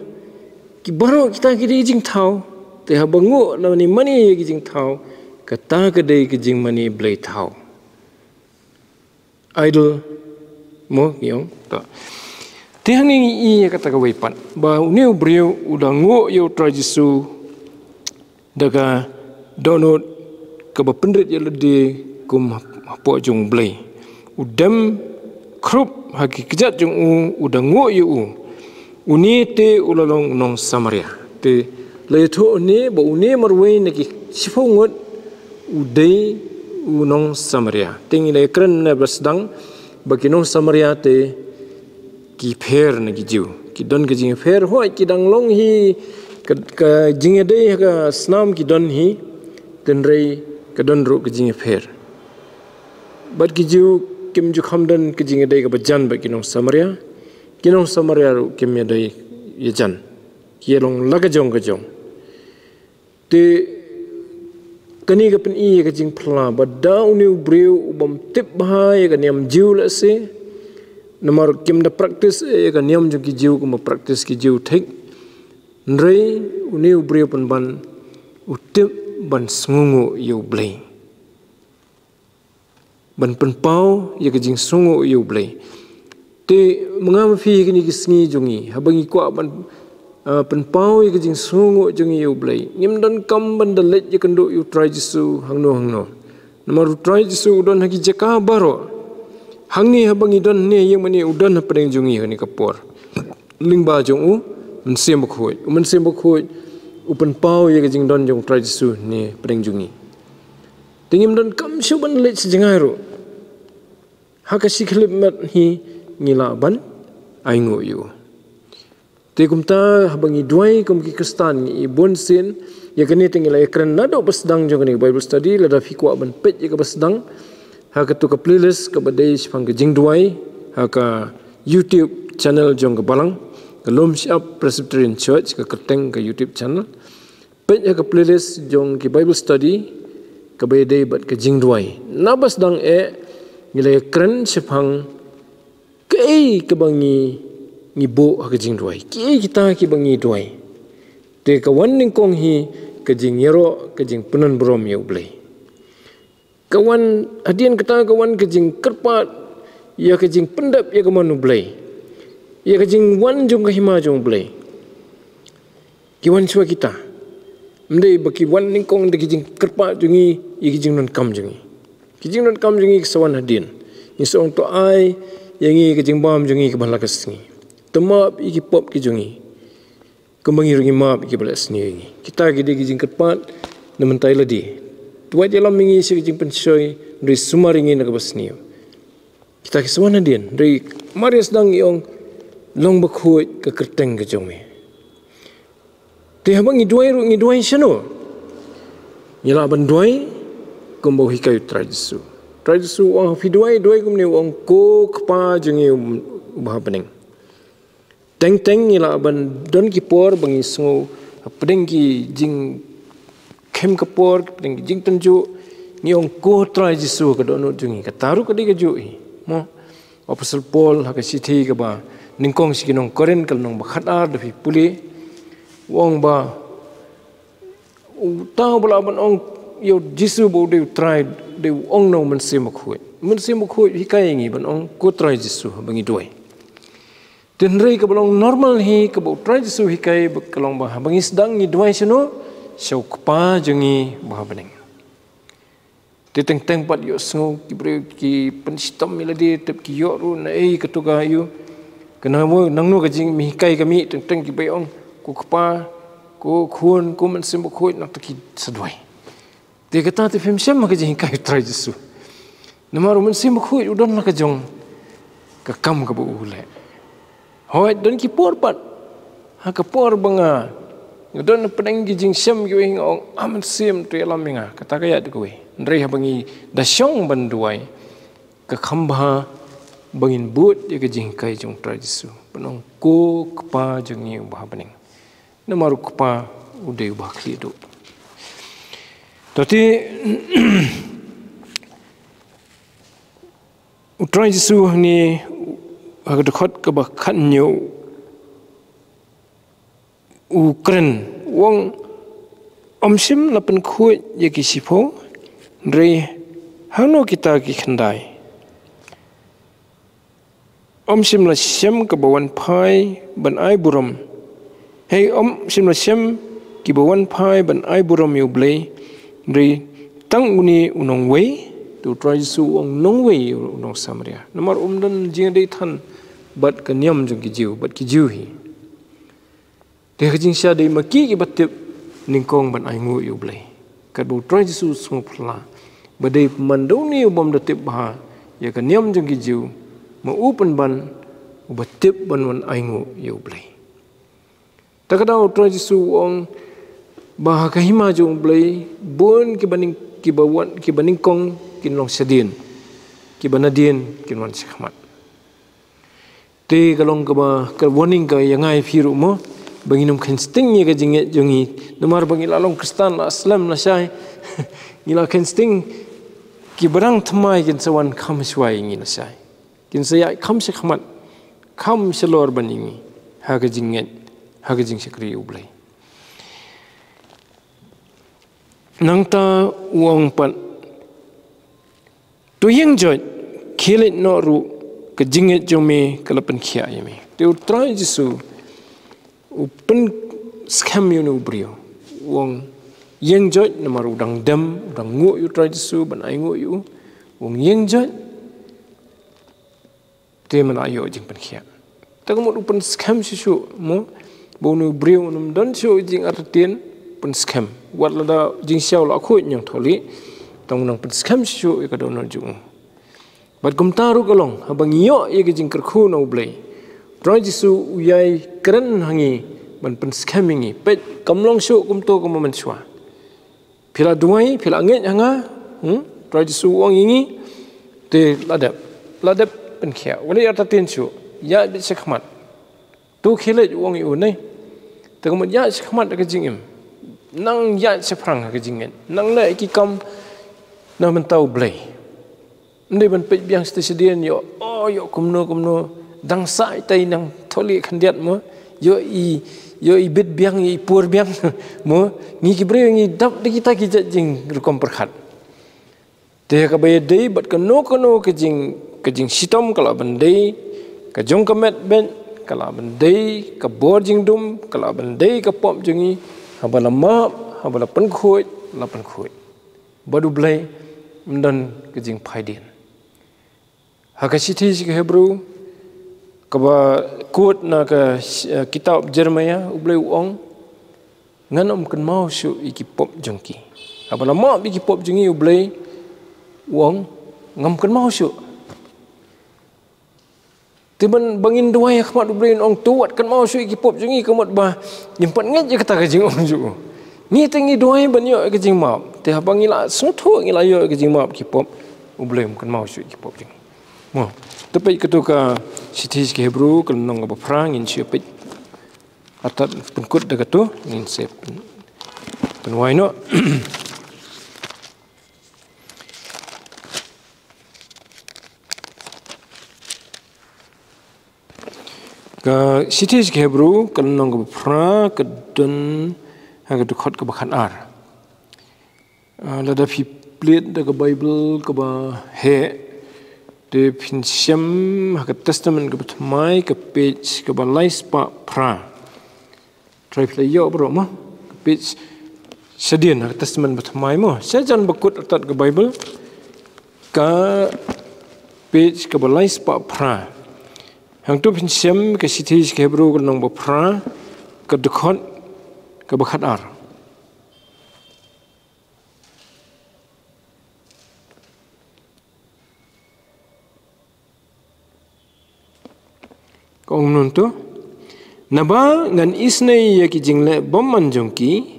ki baroh kita ki dei jingthaw. Te haba nguh lane mane ïa ki jingthaw, kata ka dei ka jingmane blei thaw. Idol mo, ngi ong. Te hangne ngi ïohi ïa kata kawei pat, ba une u briew u da nguh ïa u Trai Jisu da ka dohnud kaba pynrit ïa lade kum hapoh jong U Blei. U dem khrup ha ki kjat jong u, u da nguh ïa u. Une te u la long u nong Samaria. Te la ïathuh hangne ba une marwei na ki shiphew ngut u dei u nong Samaria. Te ngi la ïakren na ba sdang ba ki nong Samaria te ki pher na ki Jiw. Ki don ka jingpher, hooid ki dang long hi ka, ka jingïadei ha ka snam ki don hi, hynrei ka don ruh ka jingpher. Bad ki Jiw kim ju kham don ka jingïadei kaba jan bad ki nong Samaria. Ki nong Samaria ruh kim ïadei ïajan. Ki ïa long la ka jong ka jong. Te kane ka pyni ïa ka jingphylla ba da une u briew u bym tip bha ïa ka niam Jiw lehse, namar kim da practice ïa ka niam jong ki Jiw kumba practice ki Jiw thik. Hynrei une u briew pynban u tip ban sngewnguh ïa U Blei, ban pynpaw ïa ka jingsngewnguh ïa U Blei. Te ma nga ma phi ha kine ki sngi jong ngi, haba ngi kwah ban, ah, pynpaw ïa ka jingsngewnguh jong ngi ïa U Blei, ngim donkam ban da leit ïakynduh ïa u Trai Jisu hangno hangno. Namar u Trai Jisu u don ha ki jaka baroh. Hangne haba ngi don hangne, ïa mane u don hapdeng jong ngi ha kane ka por. Lyngba jong u Mynsiem Bakhuid. U Mynsiem Bakhuid u pynpaw ïa ka jingdon jong u Trai Jisu hangne hapdeng jong ngi. Te ngim donkam shuh ban leit sha jngai ruh. Ha ka shi khyllipmat hi ngi lah ban ainguh ïa u. Te kumta haba ngi duwai kum ki Khristan ngi i bunsien, ïa kane te ngi la ïakren naduh ba sdang jong kane ka Bible study, lada phi kwah ban peit ïa kaba sdang ha katu ka playlist kaba dei shaphang ka jingduwai ha ka YouTube channel jong ka Balang, ka Lum Shyiap Presbyterian Church, ka kyrteng ka YouTube channel. Peit ha ka playlist jong ki Bible study kaba ïadei bad ka jingduwai. Naba sdang eh ngi la ïakren shaphang kaei kaba ngi, ngi buh ha ka jingduwai, kiei kita kiba ngi duwai. Te ka wan nyngkong hi ka jingïaroh, ka jingpynbor burom ïa U Blei. Ka wan hadien kata, ka wan ka jingkyrpad ïa ka jingpyndep ïa ka mon U Blei, ïa ka jingwan jong ka hima jong U Blei. Ki wan shuwa kita. Ym dei ba ki wan nyngkong da ki jingkyrpad jong ngi ïa ki jingdonkam jong ngi. Ki jingdonkam jong ngi ki sa wan hadien. Ngi sa ong, to ai ïa ngi ka jingbam jong ngi kaba la ka sngi. To map ïa ki pop ki jong ngi, kumba ngi ruh ngi map ïa kiba la sniew ïa ngi. Kita ki dei ki jingkyrpad na mynta ïa lade. To wat ïalam ïa ngi sha ki jingpynshoi, hynrei sumar ïa ngi na kaba sniew. Kita ki sa wan hadien, hynrei mar ïa sdang ngi ong, Long Bakhuid ka kyrteng ka jong me. Te haba ngi duwai ruh ngi duwai shano? Ngi lah ban duwai kumba u hikai u Trai Jisu. Trai Jisu u ong, phi duwai, duwai kumne, u ong, Ko Kpa jong ngi uba ha bneng. Teng teng ngi lah ban don ki por ba ngi sngew hapdeng ki jingkhim ka por, hapdeng ki jingtynjuh, ngi ong, Ko Trai Jisu, ka dohnud jong ngi. Kata ruh ka dei kajuh hi. Mo, Apostol Paul ha ka shithi kaba nyngkong sha ki nong Korinth, ka lynnong ba khatar, da phi pule, u ong ba uta uba lah ban ong ïa u Jisu ba u dei u Trai, dei u ong na u Mynsiem Bakhuid. U Mynsiem Bakhuid u hikai ïa ngi ban ong, Ko Trai Jisu, haba ngi duwai. Te hynrei kaba long normal hi, kaba u Trai Jisu u hikai, ba ka long ba haba ngi sdang ngi duwai shano? Sha u Kpa jong ngi uba ha bneng. Te teng teng pat ïohsngew ki briew ki pynshitom ïa lade, tip ki ïoh ruh naei kato ka ïa u. Ka nangno, nangno ka jingmihkhmat ka mih, teng teng kiba ong, Ko Kpa, Ko Khun, Ko Mynsiem Bakhuid, nangta ki sa duwai. Te kata te phim shem ha ka jinghikai u Trai Jisu. Namar u Mynsiem Bakhuid u don la ka jong ka kam kaba u leh. Hooid, don ki por pat, ha ka por ba nga, nga don hapdeng ki jingshem kiwei, nga ong, "A Mynsiem, to ïalam ïa nga." Kata ka ïaid da kawei. Hynrei haba ngi da shong ban duwai, ka kham bha ba ngin bud ïa ka jinghikai jong u Trai Jisu, ban ong, "Ko Kpa jong ngi uba ha bneng." Namar u Kpa u dei uba khlieh duh. To te, u Trai Jisu hangne, ha ka dkhot kaba khathynñiew, u kren, u ong, "Ym shym la pynkhuid ïa ki shiphew, hynrei hangno kita ki khyndai? Ym shym la shem kaba wan phai ban ai burom. Hei, ym shym la shem kiba wan phai ban ai burom ïa U Blei, hynrei tang une u nongwei." Te u Trai Jisu u ong nongwei, u nong Samaria. Namar um don jingïadei than bad ka niam jong ki Jiw, bad ki Jiw hi. Te ha ka jingshisha dei ma ki kiba tip nyngkong ban ainguh ïa U Blei. Katba u Trai Jisu u sngewphylla ba dei pynban da une u bym da tip bha ïa ka niam jong ki Jiw, ma u pynban uba tip ban wan ainguh ïa U Blei. Ta ka daw u Trai Jisu u ong ba ha ka hima jong U Blei, bun kiba nyng-, kiba wan, kiba nyngkong kin long shadien, kiba nadien kin wan shakhmat. Te ka long kaba, ka warning ka ïa nga ïa phi ruh mo, ba ngin ym kheiñ sting ïa ka jingngeit jong ngi. Namar ba ngi la long Khristan la slem lashai, ngi la kheiñ sting, ki barang thymmai kin sa wan kham shwa ïa ngi lashai. Kin sa ïaid kham shakhmat, kham shalor ban ïa ngi ha ka jingngeit, ha ka jingshakri U Blei. Nangta u ong pat, "To ïeng joit, khie leit noh ruh, ka jingngeit jong me ka la pynkhiah ïa me." Te u Trai Jisu u pynskhem ïa une u briew, u ong, "Ïeng joit," namar u dang dem, u dang nguh ïa u Trai Jisu ban ainguh ïa u. U ong, "Ïeng joit, te men la ïoh jingpynkhiah." Ta ka mut u pynskhem shuh shuh mo, ba une u briew un ym don shuh jingartatien, pynskhem. Wat lada jingshiaw la khuid ñiangthohlieh, tang u nang pynskhem shuh shuh ïa ka dohnud jong u. Bad kumta ruh ka long, haba ngi ïoh ïa ka jingkyrkhu na U Blei, Trai Jisu u ïai kren ha ngi ban pynskhem ïa ngi. Peit, kam long shuh kumto kumba mynshuwa. Phi la duwai, phi la ngeit ha nga, hmm? Trai Jisu u ong ïa ngi, te la dep, la dep pynkhiah. Wat leh artatien shuh, ïaid beit shakhmat. To khie leit, u ong ïa u, ne. Te ka mut ïaid shakhmat ha ka jingim. Nang ïaid shaphrang ha ka jingngeit. Nang leh ki kam na bynta U Blei. Ym dei ban peit biang shatei shadien, ïoh, oh, ïoh kumno kumno, dang sah itai nang thohlieh khyndiat mo, ïoh i, ïoh i bit biang, ïoh i pur biang mo, ngi ki briew ngi dap da kita ki jait jingrukom pyrkhat. Te ha kaba ïadei bad kano kano ka jing, ka jingshitom ka lah ban dei ka jong ka met beit, ka lah ban dei ka bor jingdum, ka lah ban dei ka pop jong ngi, haba la map, haba la pynkhuid, la pynkhuid. Bad U Blei ym don ka jingphaidien. Ha ka shithi sha ki Hebru, kaba kut na ka sh-, eh, kitab Jeremiah, U Blei u ong, "Ngan ym kynmaw shuh ïa ki pop jong ki." Haba la map ïa ki pop jong ngi, U Blei u ong, "Ngam kynmaw shuh." Te ban, ba ngin duwai ha khmat U Blei, un ong, "To wat kynmaw shuh ïa ki pop jong ngi," ka mut ba ngim pat ngeit ïa kata ka jingong jong u. Ngi te ngi duwai ban ïoh ïa ka jingmap. Te haba ngi la sngewthuh ngi la ïoh ïa ka jingmap ki pop, U Blei um kynmaw shuh ïa ki pop jong ngi. Mo, to peit kato ka shithi sha ki Hebru, ka lynnong kaba phra, ngin shu peit. Artat pynkut da kato, ngin sa pyn-, pynwai noh. Ka shithi sha ki Hebru, ka lynnong kaba phra, ka don ha ka dkhot kaba khatar. Ah, lada phi plie da ka Baibl kaba heh, te phin shem ha ka Testament kaba thymmai, ka page kaba lai spah phra. Trai phi la ïoh baroh mo, ka page shadien ha ka Testament ba thymmai mo. Sha jan ba kut artat ka Baibl, ka page kaba lai spah phra. Hangto phin shem ka shithi sha ki Hebru ka lynnong ba phra, ka dkhot kaba khatar. Ka ong nangta, naba ngan isynei ïa ki jingleh bymman jong ki,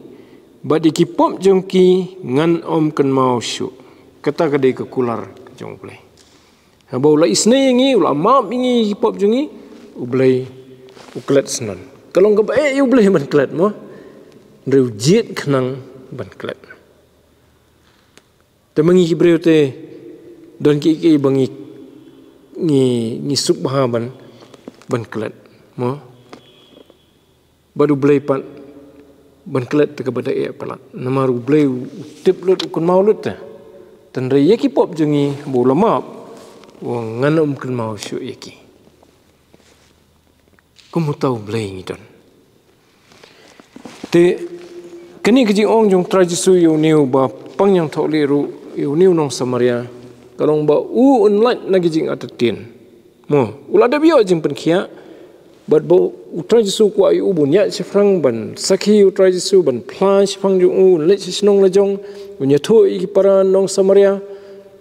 bad ïa ki pop jong ki ngan ym kynmaw shuh. Kata ka dei ka kular ka jong U Blei. Haba u la isynei ïa ngi, u la map ïa ngi ki pop jong ngi, U Blei u klet syndon. Ka long kaba eh ïa U Blei ban klet mo. Hynrei u jied khnang ban klet. Te ma ngi ki briew te don kiei kiei ba ngi, ngi, ngi suk bha ban, ban klet mo. Bad U Blei pat ban klet te kaba da eh palat. Namar U Blei u, u tip lut, u kynmaw lut te. Te hynrei ïa ki pop jong ngi ba u la map, u ong ngan ym kynmaw shuh ïa ki. Kum uta U Blei ngi don. Te kane ka jingong jong U Trai Jisu ïa une uba pang ñiangthohlieh ruh, ïa une u nong Samaria, ka long ba u un lait na ka jingartatien. Mo, u la dep ïoh jingpynkhiah. Bad ba U Trai Jisu u kwah ïa u ban ïaid shaphrang ban sakhi ïa U Trai Jisu, ban phla shaphang jong u, un leit sha shnong la jong, un ïathuh ïa ki para nong Samaria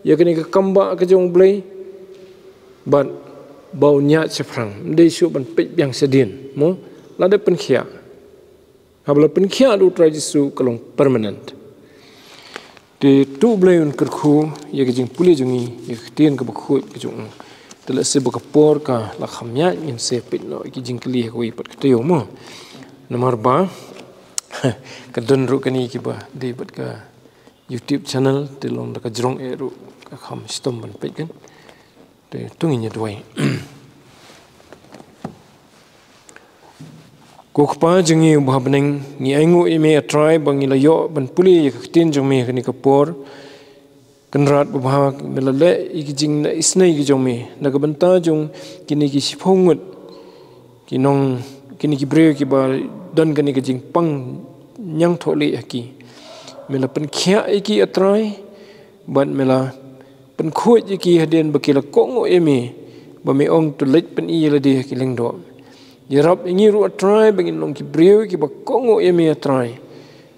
ïa kane ka kam ba ka jong U Blei. Bad ba un ïaid shaphrang, ym dei shuh ban peit biang shadien mo. La dep pynkhiah. Haba la pynkhiah da U Trai Jisu ka long permanent. Te to U Blei un kyrkhu ïa ka jingpule jong ngi ïa ka ktien kaba khuid ka jong u. Te lehse ba ka por ka la kham ïaid, ngin sa peit noh ïa ki jingkylli ha kawei pat ka taïew mo. Namar ba ka don ruh kane kiba dei bad ka YouTube channel, te long da ka jrong eh ruh ka kham shitom ban peit kan. Te to ngin ïa duwai. Ko Kpa jong ngi uba ha bneng, ngi ainguh ïa me A Trai ba ngi la ïoh ban pule ïa ka ktien jong me ha kane ka por. Kynrad babha, me la leh ïa ki jingisynei ki jong me na ka bynta jong kine ki shiphew ngut ki nong, kine ki briew kiba don kane ka jingpang ñiangthohlieh ha ki. Me la pynkhiah ïa ki A Trai, bad me la pynkhuid ïa ki hadien ba ki la kohnguh ïa me, ba me ong to leit pyni ïa lade ha ki lyngdoh. Ïarap ïa ngi ruh A Trai ba ngin long ki briew kiba kohnguh ïa me A Trai.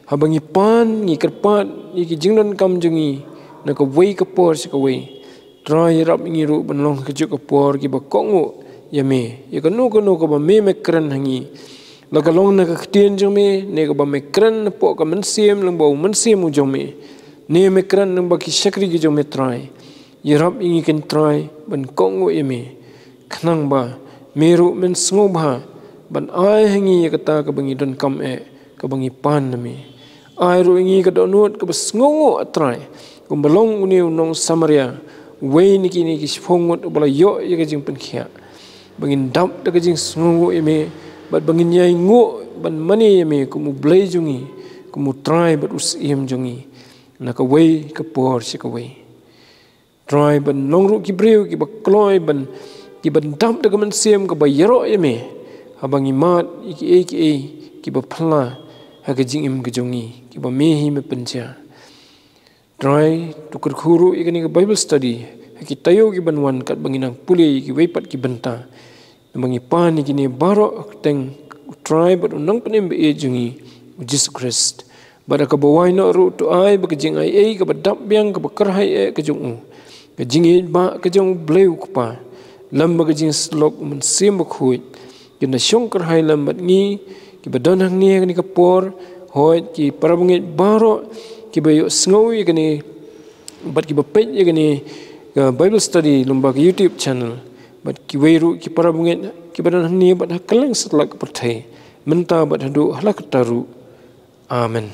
Haba ngi pan, ngi kyrpad ïa ki jingdonkam jong ngi na kawei ka por sha kawei. Trai, ïarap ïa ngi ruh ban long ha kajuh ka por kiba kohnguh ïa me ïa kano kano kaba me me kren ha ngi. La ka long na ka ktien jong me, ne kaba me kren napoh ka mynsiem lyngba u mynsiem u jong me, ne me kren lyngba ki shakri ki jong me Trai. Ïarap ïa ngi ken Trai ban kohnguh ïa me, khnang ba me ruh men sngewbha ban ai ha ngi ïa kata kaba ngi donkam eh, kaba ngi pan na me. Ai ruh ïa ngi ka dohnud kaba sngewnguh A Trai, kumba long une u nong Samaria, uwei na kine ki shiphew ngut uba la ïoh ïa ka jingpynkhiah. Ba ngin dap da ka jingsngewnguh ïa me, bad ba ngin ïai nguh ban mane ïa me kum U Blei jong ngi, kum U Trai bad U Syiem jong ngi, na kawei ka por sha kawei. Trai, ban long ruh ki briew kiba kloi ban, kiba dap da ka mynsiem kaba ïaroh ïa me, haba ngi mad ïa kiei kiei kiba phylla ha ka jingim ka jong ngi, kiba me hi me pynjah. Trai, to kyrkhu ruh ïa kane ka Bible study ha ki taïew kiban wan, katba ngin nang pule ïa kiwei pat ki bynta. Namar ngi pan ïa kine baroh ha ka kyrteng U Trai bad U Nongpynim ba ïeit jong ngi, U Jisu Khrist. Bad ha kaba wai noh ruh, to ai ba ka jingaiei kaba dap biang, kaba kyrhai eh ka jong u, ka jingïeit ba ka jong U Blei U Kpa, lem bad ka jingsyllok U Mynsiem Bakhuid, kin da shong kyrhai lem bad ngi kiba don hangne ha kane ka por, hooid ki para bangeit baroh kiba ïohsngew ïa kane bad kiba peit ïa kane ka Bible study lyngba ka YouTube channel, bad kiwei ruh ki para bangeit kiba don hangne bad ha kylleng satlak ka pyrthei, mynta bad haduh hala katta ruh. Amen.